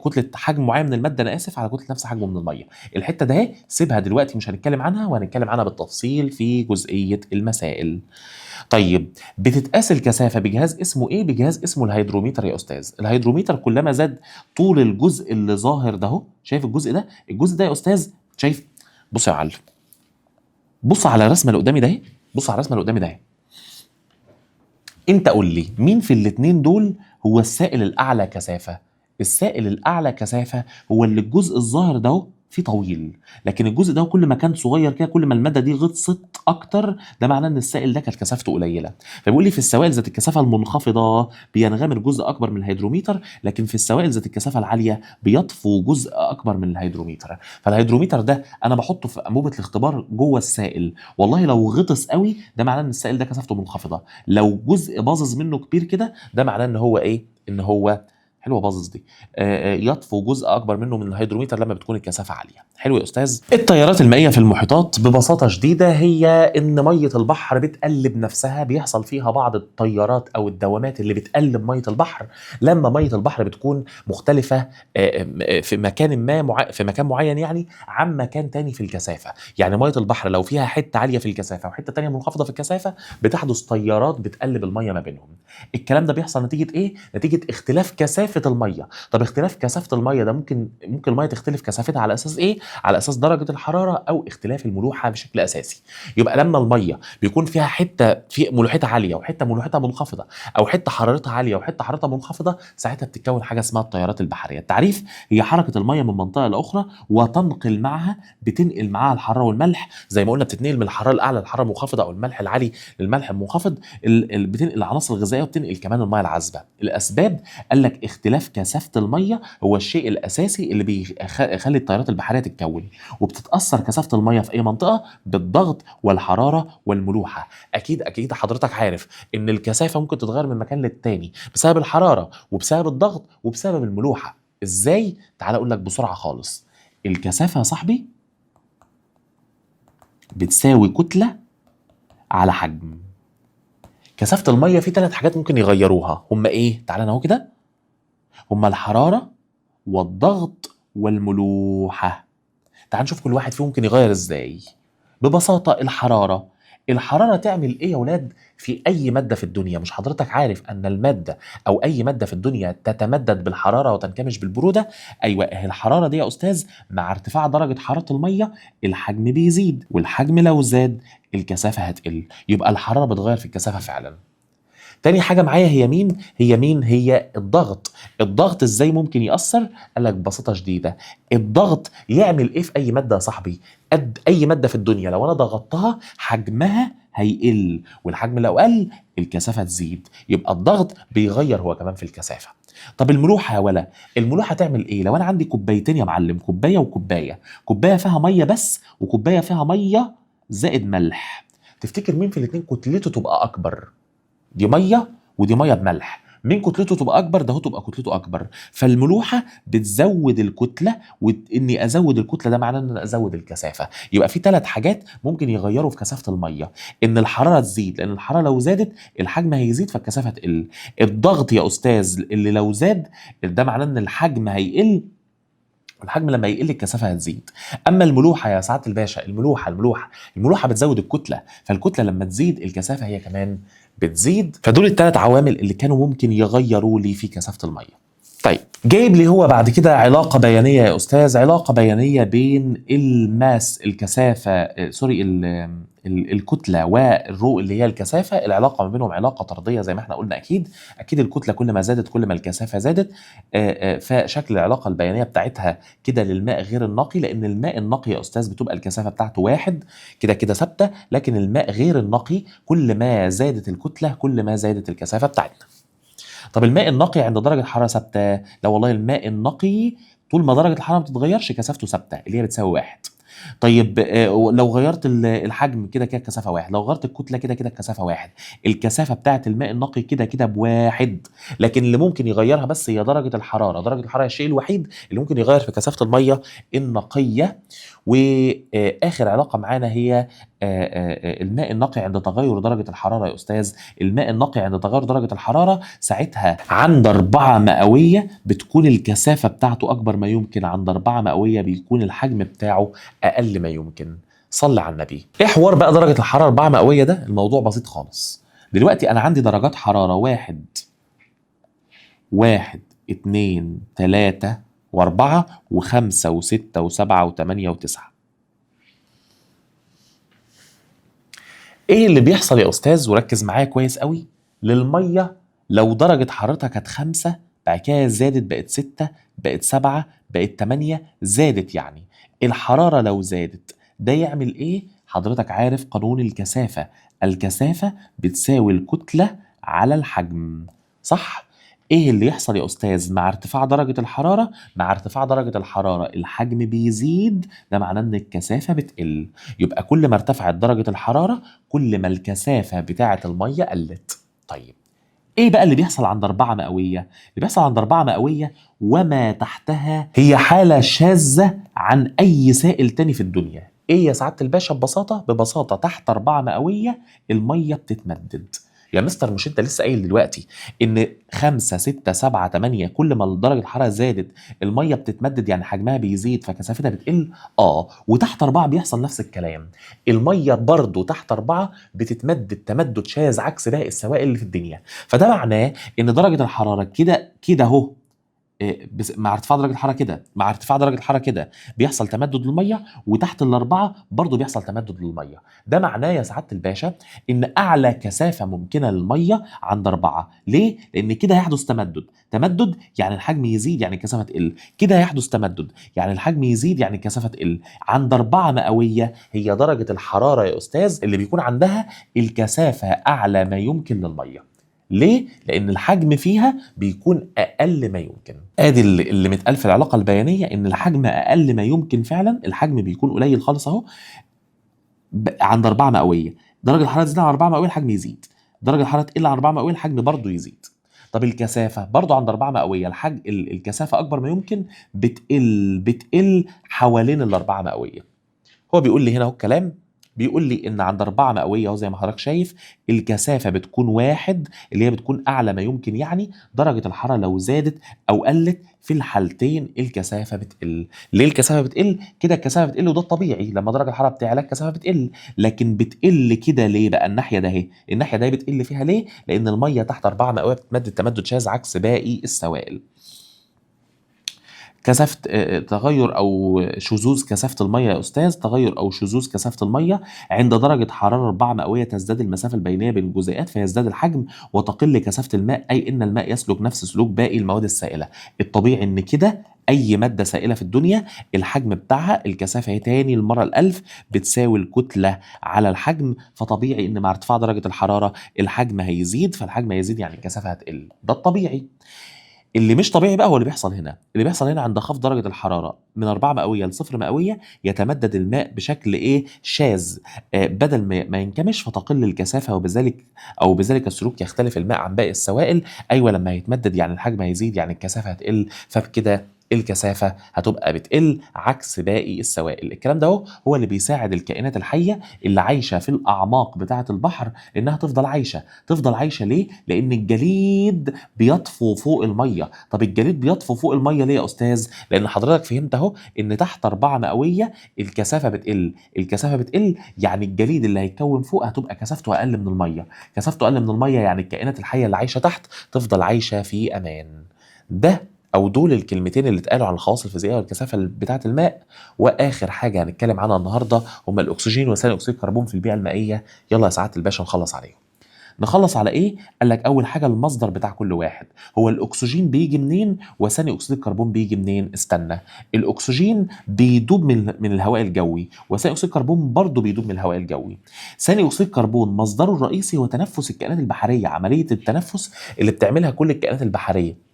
كتلة حجم معين من المادة، أنا آسف، على كتلة نفس حجمه من المية. الحتة ده اهي سيبها دلوقتي، مش هنتكلم عنها، وهنتكلم عنها بالتفصيل في جزئية المسائل. طيب بتتقاس الكثافة بجهاز اسمه ايه؟ بجهاز اسمه الهيدروميتر يا استاذ. الهيدروميتر كلما زاد طول الجزء اللي ظاهر ده اهو، شايف الجزء ده؟ الجزء ده يا استاذ، شايف بص يا معلم، بص على الرسمة اللي قدامي ده، بص على الرسمة اللي قدامي ده. انت قول لي مين في الاثنين دول هو السائل الاعلى كثافة؟ السائل الاعلى كثافة هو اللي الجزء الظاهر ده فيه طويل، لكن الجزء ده كل ما كان صغير كده، كل ما المادة دي غطست اكتر، ده معناه ان السائل ده كانت كثافته قليله. فبيقول لي في السوائل ذات الكثافة المنخفضة بينغمر جزء اكبر من الهيدروميتر، لكن في السوائل ذات الكثافة العالية بيطفو جزء اكبر من الهيدروميتر. فالهيدروميتر ده انا بحطه في انبوبة الاختبار جوه السائل، والله لو غطس قوي ده معناه ان السائل ده كثافته منخفضة، لو جزء باظظ منه كبير كده ده معناه ان هو ايه؟ ان هو حلوة باظظ دي، يطفو جزء اكبر منه من الهيدروميتر لما بتكون الكثافة عالية. حلو يا استاذ. التيارات المائية في المحيطات ببساطة شديدة هي ان مية البحر بتقلب نفسها، بيحصل فيها بعض التيارات او الدوامات اللي بتقلب مية البحر لما مية البحر بتكون مختلفة في مكان ما في مكان معين يعني عن مكان تاني في الكثافة. يعني مية البحر لو فيها حتة عالية في الكثافة وحتة تانية منخفضة في الكثافة بتحدث تيارات بتقلب المية ما بينهم. الكلام ده بيحصل نتيجة ايه؟ نتيجة اختلاف كثافة المية. طب اختلاف كثافة المية ده ممكن المية تختلف كثافتها على اساس ايه؟ على اساس درجه الحرارة او اختلاف الملوحه بشكل اساسي. يبقى لما المية بيكون فيها حتة في ملوحتها عالية وحتة ملوحتها منخفضة، او حتة حرارتها عالية وحتة حرارتها منخفضة، ساعتها بتتكون حاجة اسمها التيارات البحرية. التعريف هي حركة المية من منطقة لاخرى وتنقل معها، بتنقل معاها الحرارة والملح، زي ما قلنا بتتنقل من الحرارة الاعلى للحرارة المنخفضة او الملح العالي للملح المنخفض، بتنقل العناصر الغذائية وبتنقل كمان المية العذبة. الاسباب قال لك اختلاف كثافة المية هو الشيء الاساسي اللي بيخلي التيارات البحرية تتكون، وبتتاثر كثافة المية في اي منطقة بالضغط والحرارة والملوحه. اكيد اكيد حضرتك عارف ان الكثافة ممكن تتغير من مكان للتاني بسبب الحرارة وبسبب الضغط وبسبب الملوحه. ازاي؟ تعال اقول لك بسرعة خالص. الكثافة يا صاحبي بتساوي كتلة على حجم. كثافة المية في 3 حاجات ممكن يغيروها، هم ايه؟ تعال انا اهو كده، هما الحرارة والضغط والملوحة. تعال نشوف كل واحد فيهم ممكن يغير ازاي. ببساطة الحرارة، الحرارة تعمل ايه يا ولاد في اي مادة في الدنيا؟ مش حضرتك عارف ان المادة او اي مادة في الدنيا تتمدد بالحرارة وتنكمش بالبرودة؟ ايوه، الحرارة دي يا استاذ مع ارتفاع درجة حرارة المية الحجم بيزيد، والحجم لو زاد الكثافة هتقل، يبقى الحرارة بتغير في الكثافة فعلا. تاني حاجة معايا هي مين؟ هي مين؟ هي الضغط. الضغط ازاي ممكن يأثر؟ قال لك ببساطة شديدة الضغط يعمل ايه في اي مادة يا صاحبي؟ قد اي مادة في الدنيا لو انا ضغطتها حجمها هيقل، والحجم لو قل الكثافة تزيد، يبقى الضغط بيغير هو كمان في الكثافة. طب الملوحة يا ولا، الملوحة تعمل ايه؟ لو انا عندي كوبايتين يا معلم، كوباية وكوباية، كوباية فيها مية بس وكوباية فيها مية زائد ملح، تفتكر مين في الاتنين كتلته تبقى اكبر؟ دي مية ودي مية بملح، مين كتلته تبقى اكبر؟ ده هو تبقى كتلته اكبر. فالملوحه بتزود الكتلة، واني ازود الكتلة ده معناه ان انا ازود الكثافة. يبقى في 3 حاجات ممكن يغيروا في كثافة المية، ان الحرارة تزيد، لان الحرارة لو زادت الحجم هيزيد فالكثافه تقل. الضغط يا استاذ اللي لو زاد ده معناه ان الحجم هيقل، الحجم لما يقل الكثافة هتزيد. اما الملوحه يا سعادة الباشا، الملوحه الملوحه الملوحه بتزود الكتلة، فالكتله لما تزيد الكثافة هي كمان بتزيد. فدول ال3 عوامل اللي كانوا ممكن يغيروا لي في كثافة المية. طيب جايب لي هو بعد كده علاقة بيانيه يا استاذ، علاقة بيانيه بين ال mass الكثافة، sorry الكتلة وال rho اللي هي الكثافة، العلاقة ما بينهم علاقة طرديه زي ما احنا قلنا. اكيد اكيد الكتلة كل ما زادت كل ما الكثافة زادت، فشكل العلاقة البيانيه بتاعتها كده للماء غير النقي، لان الماء النقي يا استاذ بتبقى الكثافة بتاعته 1 كده كده ثابتة، لكن الماء غير النقي كل ما زادت الكتلة كل ما زادت الكثافة بتاعتنا. طب الماء النقي عند درجه حرارة ثابتة، لا والله الماء النقي طول ما درجه الحرارة ما بتتغيرش كثافته ثابتة اللي هي بتساوي 1. طيب لو غيرت الحجم كده كده الكثافة 1، لو غيرت الكتلة كده كده الكثافة 1، الكثافة بتاعت الماء النقي كده كده ب1، لكن اللي ممكن يغيرها بس هي درجه الحرارة. درجه الحرارة الشيء الوحيد اللي ممكن يغير في كثافة المية النقية. واخر علاقة معانا هي الماء النقي عند تغير درجه الحرارة يا استاذ. الماء النقي عند تغير درجه الحرارة ساعتها عند 4 مئوية بتكون الكثافة بتاعته اكبر ما يمكن، عند 4 مئوية بيكون الحجم بتاعه اقل ما يمكن. صلي على النبي. ايه حوار بقى درجه الحرارة 4 مئوية ده؟ الموضوع بسيط خالص. دلوقتي انا عندي درجات حرارة 1 1 2 3 و4 و5 و6 و7 و8 و9. ايه اللي بيحصل يا استاذ؟ وركز معايا كويس قوي. للمية لو درجه حرارتها كانت 5، بعد كده زادت بقت 6، بقت 7، بقت 8، زادت. يعني الحرارة لو زادت ده يعمل ايه؟ حضرتك عارف قانون الكثافة، الكثافة بتساوي الكتلة على الحجم، صح؟ ايه اللي يحصل يا استاذ مع ارتفاع درجة الحرارة؟ مع ارتفاع درجة الحرارة الحجم بيزيد، ده معناه ان الكثافة بتقل. يبقى كل ما ارتفعت درجة الحرارة كل ما الكثافة بتاعة المية قلت. طيب ايه بقى اللي بيحصل عند 4 مئوية؟ اللي بيحصل عند 4 مئوية وما تحتها هي حالة شاذة عن أي سائل تاني في الدنيا. ايه يا سعادة الباشا؟ ببساطة تحت 4 مئوية المية بتتمدد. يا مستر مش انت لسه قايل دلوقتي ان 5 6 7 8 كل ما درجة الحرارة زادت المية بتتمدد، يعني حجمها بيزيد فكثافتها بتقل؟ وتحت 4 بيحصل نفس الكلام، المية برضو تحت 4 بتتمدد تمدد شاذ عكس باقي السوائل اللي في الدنيا. فده معناه ان درجة الحرارة كده كده اهو، مع ارتفاع درجة الحرارة كده، مع ارتفاع درجة الحرارة كده بيحصل تمدد للمية، وتحت ال4 برضو بيحصل تمدد للمية. ده معناه يا سعادة الباشا إن أعلى كثافة ممكنة للمية عند 4. ليه؟ لأن كده هيحدث تمدد، تمدد يعني الحجم يزيد يعني الكثافة تقل، كده هيحدث تمدد يعني الحجم يزيد يعني الكثافة تقل. عند 4 مئوية هي درجة الحرارة يا أستاذ اللي بيكون عندها الكثافة أعلى ما يمكن للمية. ليه؟ لأن الحجم فيها بيكون أقل ما يمكن. آدي اللي متقال في العلاقة البيانية إن الحجم أقل ما يمكن فعلاً، الحجم بيكون قليل خالص أهو عند 4 مئوية. درجة الحرارة تزيد عن 4 مئوية الحجم يزيد، درجة الحرارة تقل عن 4 مئوية الحجم برضه يزيد. طب الكثافة برضه عند 4 مئوية الكثافة أكبر ما يمكن، بتقل حوالين ال4 مئوية. هو بيقول لي هنا أهو الكلام، بيقول لي إن عند 4 مئوية أهو زي ما حضرتك شايف الكثافة بتكون 1 اللي هي بتكون أعلى ما يمكن، يعني درجة الحرارة لو زادت أو قلت في الحالتين الكثافة بتقل. ليه الكثافة بتقل؟ كده الكثافة بتقل وده الطبيعي، لما درجة الحرارة بتعلى الكثافة بتقل، لكن بتقل كده ليه بقى؟ الناحية ده أهي، الناحية ده بتقل فيها ليه؟ لأن المية تحت 4 مئوية بتتمدد تمدد شاذ عكس باقي السوائل. كثافة، تغير أو شذوذ كثافة المية يا أستاذ، تغير أو شذوذ كثافة المية عند درجة حرارة 4 مئوية تزداد المسافة البينية بين الجزيئات فيزداد الحجم وتقل كثافة الماء، أي إن الماء يسلك نفس سلوك باقي المواد السائلة. الطبيعي إن كده أي مادة سائلة في الدنيا الحجم بتاعها الكثافة هي تاني المرة الألف بتساوي الكتلة على الحجم، فطبيعي إن مع ارتفاع درجة الحرارة الحجم هيزيد، فالحجم هيزيد يعني الكثافة هتقل، ده الطبيعي. اللي مش طبيعي بقى هو اللي بيحصل هنا، اللي بيحصل هنا عند خفض درجة الحرارة من 4 مئوية ل0 مئوية يتمدد الماء بشكل إيه؟ شاذ، بدل ما ينكمش فتقل الكثافة، وبذلك السلوك يختلف الماء عن باقي السوائل. أيوة لما هيتمدد يعني الحجم هيزيد يعني الكثافة هتقل، فبكده الكثافة هتبقى بتقل عكس باقي السوائل. الكلام ده هو اللي بيساعد الكائنات الحية اللي عايشة في الأعماق بتاعة البحر إنها تفضل عايشة. تفضل عايشة ليه؟ لأن الجليد بيطفو فوق المية. طب الجليد بيطفو فوق المية ليه يا أستاذ؟ لأن حضرتك فهمت أهو إن تحت 4 مئوية الكثافة بتقل، الكثافة بتقل يعني الجليد اللي هيتكون فوق هتبقى كثافته أقل من المية، كثافته أقل من المية يعني الكائنات الحية اللي عايشة تحت تفضل عايشة في أمان. ده أو دول الكلمتين اللي اتقالوا عن الخواص الفيزيائية والكثافة بتاعة الماء. وآخر حاجة هنتكلم عنها النهاردة هما الأكسجين وثاني أكسيد الكربون في البيئة المائية. يلا يا سعادة الباشا نخلص عليهم. نخلص على إيه؟ قال لك أول حاجة المصدر بتاع كل واحد، هو الأكسجين بيجي منين وثاني أكسيد الكربون بيجي منين؟ استنى، الأكسجين بيدوب من الهواء الجوي، وثاني أكسيد الكربون برضه بيدوب من الهواء الجوي. ثاني أكسيد الكربون مصدره الرئيسي هو تنفس الكائنات البحرية، عملية التنفس اللي بتعملها كل الكائنات البحرية،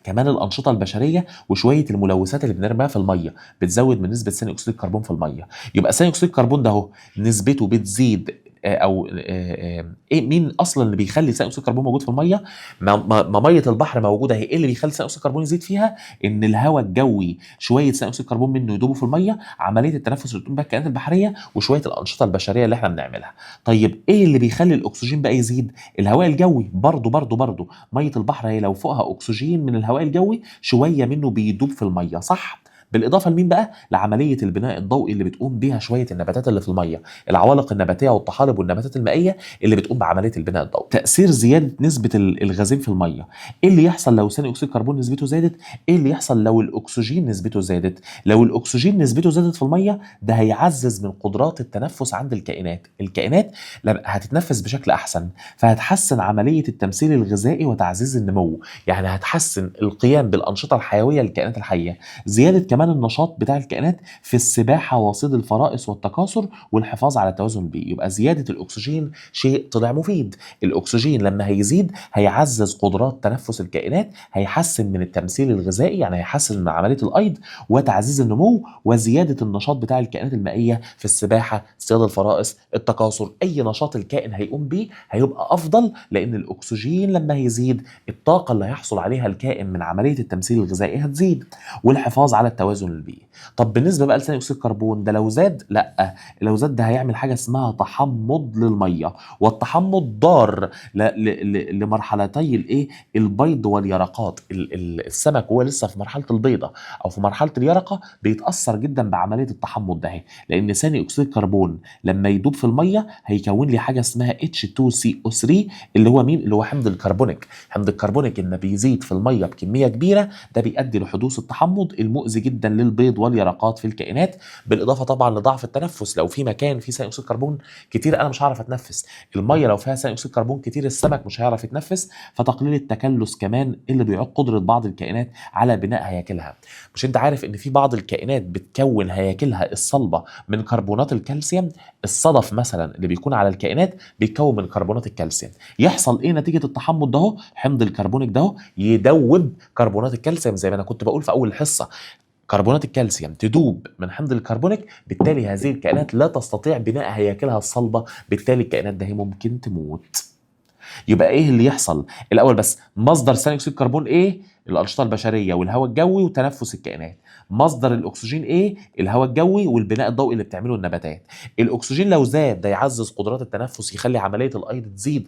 كمان الأنشطة البشرية وشوية الملوثات اللي بنرميها في المية بتزود من نسبة ثاني أكسيد الكربون في المية. يبقى ثاني أكسيد الكربون ده أهو نسبته بتزيد، أو، إيه، مين أصلاً اللي بيخلي ثاني أكسيد الكربون موجود في المية؟ ما مية البحر موجودة أهي، إيه اللي بيخلي ثاني أكسيد الكربون يزيد فيها؟ إن الهواء الجوي شوية ثاني أكسيد الكربون منه يدوبوا في المية، عملية التنفس اللي بتقوم بها الكائنات البحرية، وشوية الأنشطة البشرية اللي إحنا بنعملها. طيب إيه اللي بيخلي الأكسجين بقى يزيد؟ الهواء الجوي برضه مية البحر هي لو فوقها أكسجين من الهواء الجوي شوية منه بيدوب في المية، صح؟ بالاضافة لمين بقى؟ لعملية البناء الضوئي اللي بتقوم بيها شوية النباتات اللي في المية، العوالق النباتية والطحالب والنباتات المائية اللي بتقوم بعملية البناء الضوئي. تاثير زيادة نسبه الغازين في المية، ايه اللي يحصل لو ثاني اكسيد الكربون نسبته زادت؟ ايه اللي يحصل لو الاكسجين نسبته زادت؟ لو الاكسجين نسبته زادت في المية، ده هيعزز من قدرات التنفس عند الكائنات. الكائنات هتتنفس بشكل احسن، فهتحسن عملية التمثيل الغذائي وتعزيز النمو، يعني هتحسن القيام بالانشطه الحيوية للكائنات الحية، زيادة كمان النشاط بتاع الكائنات في السباحة وصيد الفرائس والتكاثر والحفاظ على التوازن البيئي. يبقى زيادة الاكسجين شيء طلع مفيد. الاكسجين لما هيزيد هيعزز قدرات تنفس الكائنات، هيحسن من التمثيل الغذائي، يعني هيحسن من عملية الايض وتعزيز النمو وزيادة النشاط بتاع الكائنات المائية في السباحة، صيد الفرائس، التكاثر، اي نشاط الكائن هيقوم بيه هيبقى افضل، لان الاكسجين لما هيزيد الطاقة اللي هيحصل عليها الكائن من عملية التمثيل الغذائي هتزيد، والحفاظ على التوازن البيئي. طب بالنسبة بقى لثاني اكسيد الكربون ده لو زاد، لا، لو زاد ده هيعمل حاجة اسمها تحمض للمية، والتحمض ضار لمرحلتي الايه؟ البيض واليرقات. السمك وهو لسه في مرحلة البيضة او في مرحلة اليرقه بيتاثر جدا بعملية التحمض ده، لان ثاني اكسيد الكربون لما يدوب في المية هيكون لي حاجة اسمها H2CO3 اللي هو مين؟ اللي هو حمض الكربونيك. حمض الكربونيك لما بيزيد في المية بكمية كبيرة ده بيؤدي لحدوث التحمض المؤذي جدا للبيض واليرقات في الكائنات، بالاضافة طبعا لضعف التنفس. لو في مكان فيه ثاني اكسيد كربون كتير انا مش هعرف اتنفس، المية لو فيها ثاني اكسيد كربون كتير السمك مش هيعرف يتنفس، فتقليل التكلس كمان اللي بيعوق قدره بعض الكائنات على بناء هياكلها. مش انت عارف ان في بعض الكائنات بتكون هياكلها الصلبة من كربونات الكالسيوم؟ الصدف مثلا اللي بيكون على الكائنات بيتكون من كربونات الكالسيوم. يحصل ايه نتيجة التحمض ده؟ حمض الكربونيك ده يدوب كربونات الكالسيوم، زي ما انا كنت بقول في اول الحصة، كربونات الكالسيوم تدوب من حمض الكربونيك، بالتالي هذه الكائنات لا تستطيع بناء هياكلها الصلبة، بالتالي الكائنات ده ممكن تموت. يبقى ايه اللي يحصل؟ الاول بس مصدر ثاني اكسيد الكربون ايه؟ الانشطة البشرية والهواء الجوي وتنفس الكائنات. مصدر الاكسجين ايه؟ الهواء الجوي والبناء الضوئي اللي بتعمله النباتات. الاكسجين لو زاد ده يعزز قدرات التنفس، يخلي عملية الايض تزيد،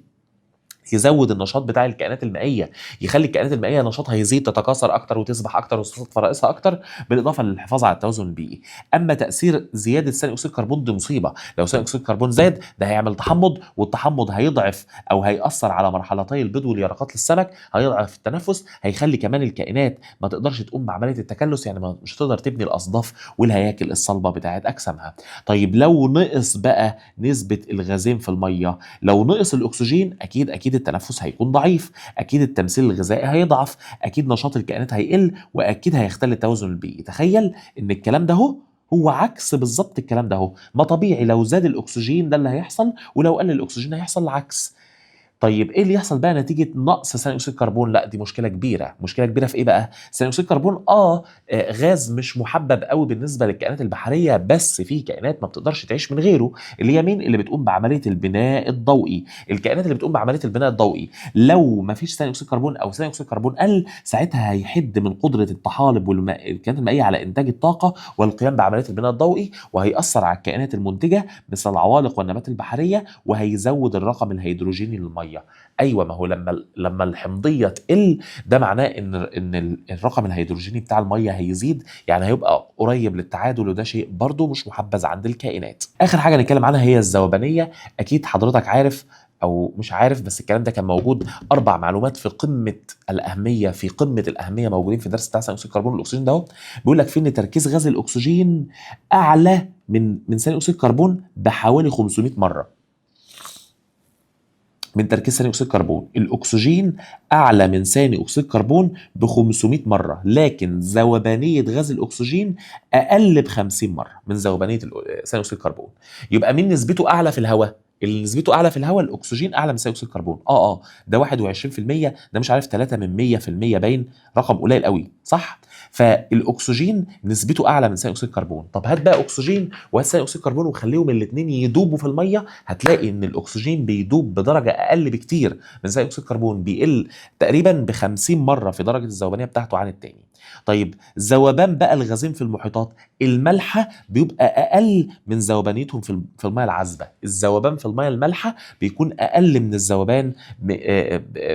يزود النشاط بتاع الكائنات المائية، يخلي الكائنات المائية نشاطها يزيد، تتكاثر اكتر وتسبح اكتر وتصطاد فرائسها اكتر، بالاضافة للحفاظ على التوازن البيئي. اما تاثير زيادة ثاني اكسيد الكربون دي مصيبة، لو ثاني اكسيد الكربون زاد ده هيعمل تحمض، والتحمض هيضعف او هيأثر على مرحلتي البيض واليرقات للسمك، هيضعف التنفس، هيخلي كمان الكائنات ما تقدرش تقوم بعملية التكلس، يعني مش هتقدر تبني الاصداف والهياكل الصلبة بتاعت اجسامها. طيب لو نقص بقى نسبه الغازين في المية، لو نقص الاكسجين اكيد اكيد التنفس هيكون ضعيف، اكيد التمثيل الغذائي هيضعف، اكيد نشاط الكائنات هيقل، واكيد هيختل التوازن البيئي. تخيل ان الكلام ده هو عكس بالظبط الكلام ده. ما طبيعي لو زاد الاكسجين ده اللي هيحصل، ولو قل الاكسجين هيحصل العكس. طيب ايه اللي يحصل بقى نتيجة نقص ثاني اكسيد الكربون؟ لا دي مشكلة كبيرة، مشكلة كبيرة في ايه بقى؟ ثاني اكسيد الكربون غاز مش محبب قوي بالنسبة للكائنات البحرية، بس في كائنات ما بتقدرش تعيش من غيره، اللي هي مين؟ اللي بتقوم بعملية البناء الضوئي. الكائنات اللي بتقوم بعملية البناء الضوئي لو ما فيش ثاني اكسيد كربون او ثاني اكسيد الكربون قل، ساعتها هيحد من قدره الطحالب والكائنات المائية على انتاج الطاقة والقيام بعملية البناء الضوئي، وهيأثر على الكائنات المنتجة مثل العوالق والنبات البحرية، وهيزود الرقم الهيدروجيني للمية. ايوه، ما هو لما الحمضيه تقل ده معناه ان الرقم الهيدروجيني بتاع المية هيزيد، يعني هيبقى قريب للتعادل، وده شيء برضو مش محبذ عند الكائنات. اخر حاجة نتكلم عنها هي الذوبانيه. اكيد حضرتك عارف او مش عارف، بس الكلام ده كان موجود. 4 معلومات في قمة الاهمية، في قمة الاهمية موجودين في درس بتاع ثاني اكسيد الكربون والاكسجين ده. بيقول لك في ان تركيز غاز الاكسجين اعلى من ثاني اكسيد الكربون بحوالي 500 مرة من تركيز ثاني اكسيد الكربون. الاكسجين اعلى من ثاني اكسيد الكربون ب 500 مرة، لكن ذوبانيه غاز الاكسجين اقل ب 50 مرة من ذوبانيه ثاني اكسيد الكربون. يبقى مين نسبته اعلى في الهواء؟ اللي نسبته اعلى في الهواء الاكسجين اعلى من ثاني اكسيد الكربون. ده 21%، ده مش عارف 3 من 100%، باين رقم قليل قوي، صح؟ فالاكسجين نسبته اعلى من ثاني اكسيد الكربون. طب هات بقى اكسجين وهات ثاني اكسيد الكربون وخليهم الاثنين يدوبوا في المية، هتلاقي ان الاكسجين بيدوب بدرجة اقل بكتير من ثاني اكسيد الكربون، بيقل تقريبا ب 50 مرة في درجه الذوبانيه بتاعته عن الثاني. طيب ذوبان بقى الغازين في المحيطات المالحه بيبقى اقل من ذوبانيتهم في المية العذبة. الذوبان في المية المالحه بيكون اقل من الذوبان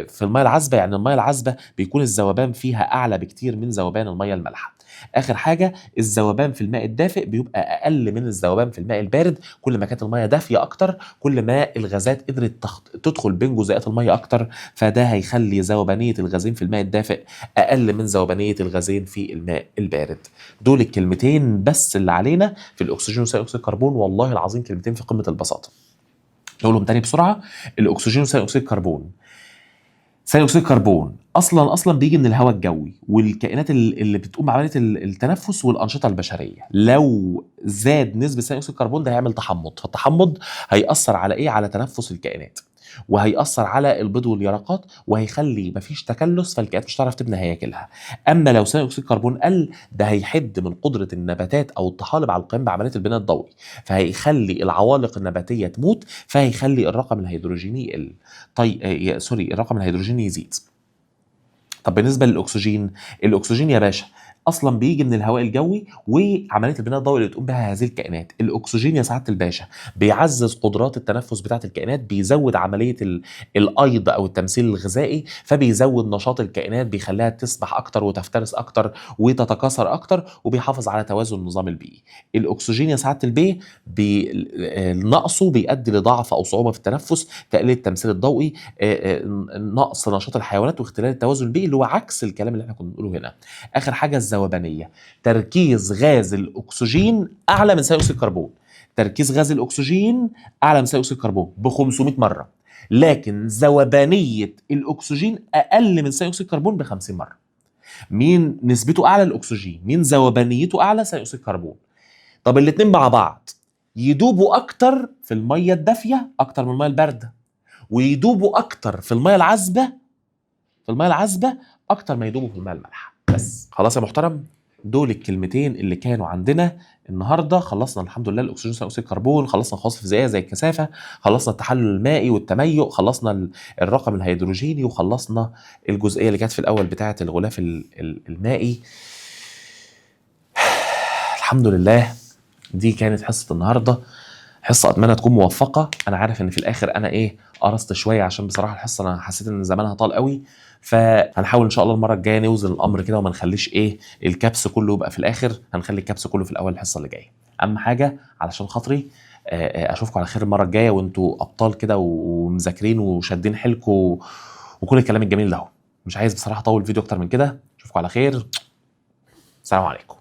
في المية العذبة، يعني المية العذبة بيكون الذوبان فيها اعلى بكتير من ذوبان المية المالحه. اخر حاجة، الذوبان في الماء الدافئ بيبقى اقل من الذوبان في الماء البارد. كل ما كانت المية دافيه اكتر كل ما الغازات قدرت تدخل بين جزيئات المية اكتر، فده هيخلي ذوبانيه الغازين في الماء الدافئ اقل من ذوبانيه الغازين في الماء البارد. دول الكلمتين بس اللي علينا في الاكسجين وثاني اكسيد الكربون، والله العظيم كلمتين في قمة البساطة. نقولهم تاني بسرعة. الاكسجين وثاني اكسيد الكربون. ثاني اكسيد الكربون اصلا بيجي من الهواء الجوي والكائنات اللي بتقوم بعملية التنفس والانشطه البشرية. لو زاد نسبه ثاني اكسيد الكربون ده هيعمل تحمض، فالتحمض هيأثر على ايه؟ على تنفس الكائنات، وهيأثر على البيض واليرقات، وهيخلي مفيش تكلس، فالكائنات مش هتعرف تبني هياكلها. اما لو ثاني اكسيد الكربون قل، ده هيحد من قدره النباتات او الطحالب على القيام بعملية البناء الضوئي، فهيخلي العوالق النباتية تموت، فهيخلي الرقم الهيدروجيني يقل. طيب sorry، الرقم الهيدروجيني يزيد. طب بالنسبة للاكسجين، الاكسجين يا باشا اصلا بيجي من الهواء الجوي وعملية البناء الضوئي اللي بتقوم بها هذه الكائنات. الاكسجين يا سعادة الباشا بيعزز قدرات التنفس بتاعه الكائنات، بيزود عملية الايض او التمثيل الغذائي، فبيزود نشاط الكائنات، بيخليها تسبح اكتر وتفترس اكتر وتتكاثر اكتر، وبيحافظ على توازن النظام البيئي. الاكسجين يا سعادة البيه نقصه بيؤدي لضعف او صعوبة في التنفس، تقليل التمثيل الضوئي، نقص نشاط الحيوانات، واختلال التوازن البيئي، اللي هو عكس الكلام اللي احنا كنا بنقوله هنا. اخر حاجة الذوبانيه، تركيز غاز الاكسجين اعلى من ثاني اكسيد الكربون. تركيز غاز الاكسجين اعلى من ثاني اكسيد الكربون ب 500 مرة، لكن ذوبانيه الاكسجين اقل من ثاني اكسيد الكربون ب 50 مرة. مين نسبته اعلى؟ الاكسجين. مين ذوبانيته اعلى؟ ثاني اكسيد الكربون. طب الاتنين مع بعض يدوبوا اكتر في المية الدافيه اكتر من المية البارده، ويدوبوا اكتر في المية العذبة، في المية العذبة اكتر ما يدوبوا في المية المالحه. بس خلاص يا محترم، دول الكلمتين اللي كانوا عندنا النهارده. خلصنا الحمد لله الاكسجين وثاني اكسيد الكربون، خلصنا الخواص الفيزيائية زي الكثافة، خلصنا التحلل المائي والتميؤ، خلصنا الرقم الهيدروجيني، وخلصنا الجزئية اللي كانت في الاول بتاعه الغلاف المائي. الحمد لله دي كانت حصة النهارده، حصة اتمنى تكون موفقة. انا عارف ان في الاخر انا ايه قرصت شوية، عشان بصراحة الحصة انا حسيت ان زمانها طال قوي، فهنحاول ان شاء الله المرة الجاية نوزن الامر كده وما نخليش ايه الكبس كله يبقى في الاخر، هنخلي الكبس كله في الاول الحصة اللي جاية. اهم حاجة علشان خاطري اشوفكم على خير المرة الجاية وانتوا ابطال كده ومذاكرين وشادين حيلكم وكل الكلام الجميل ده. مش عايز بصراحة اطول الفيديو اكتر من كده. اشوفكم على خير، السلام عليكم.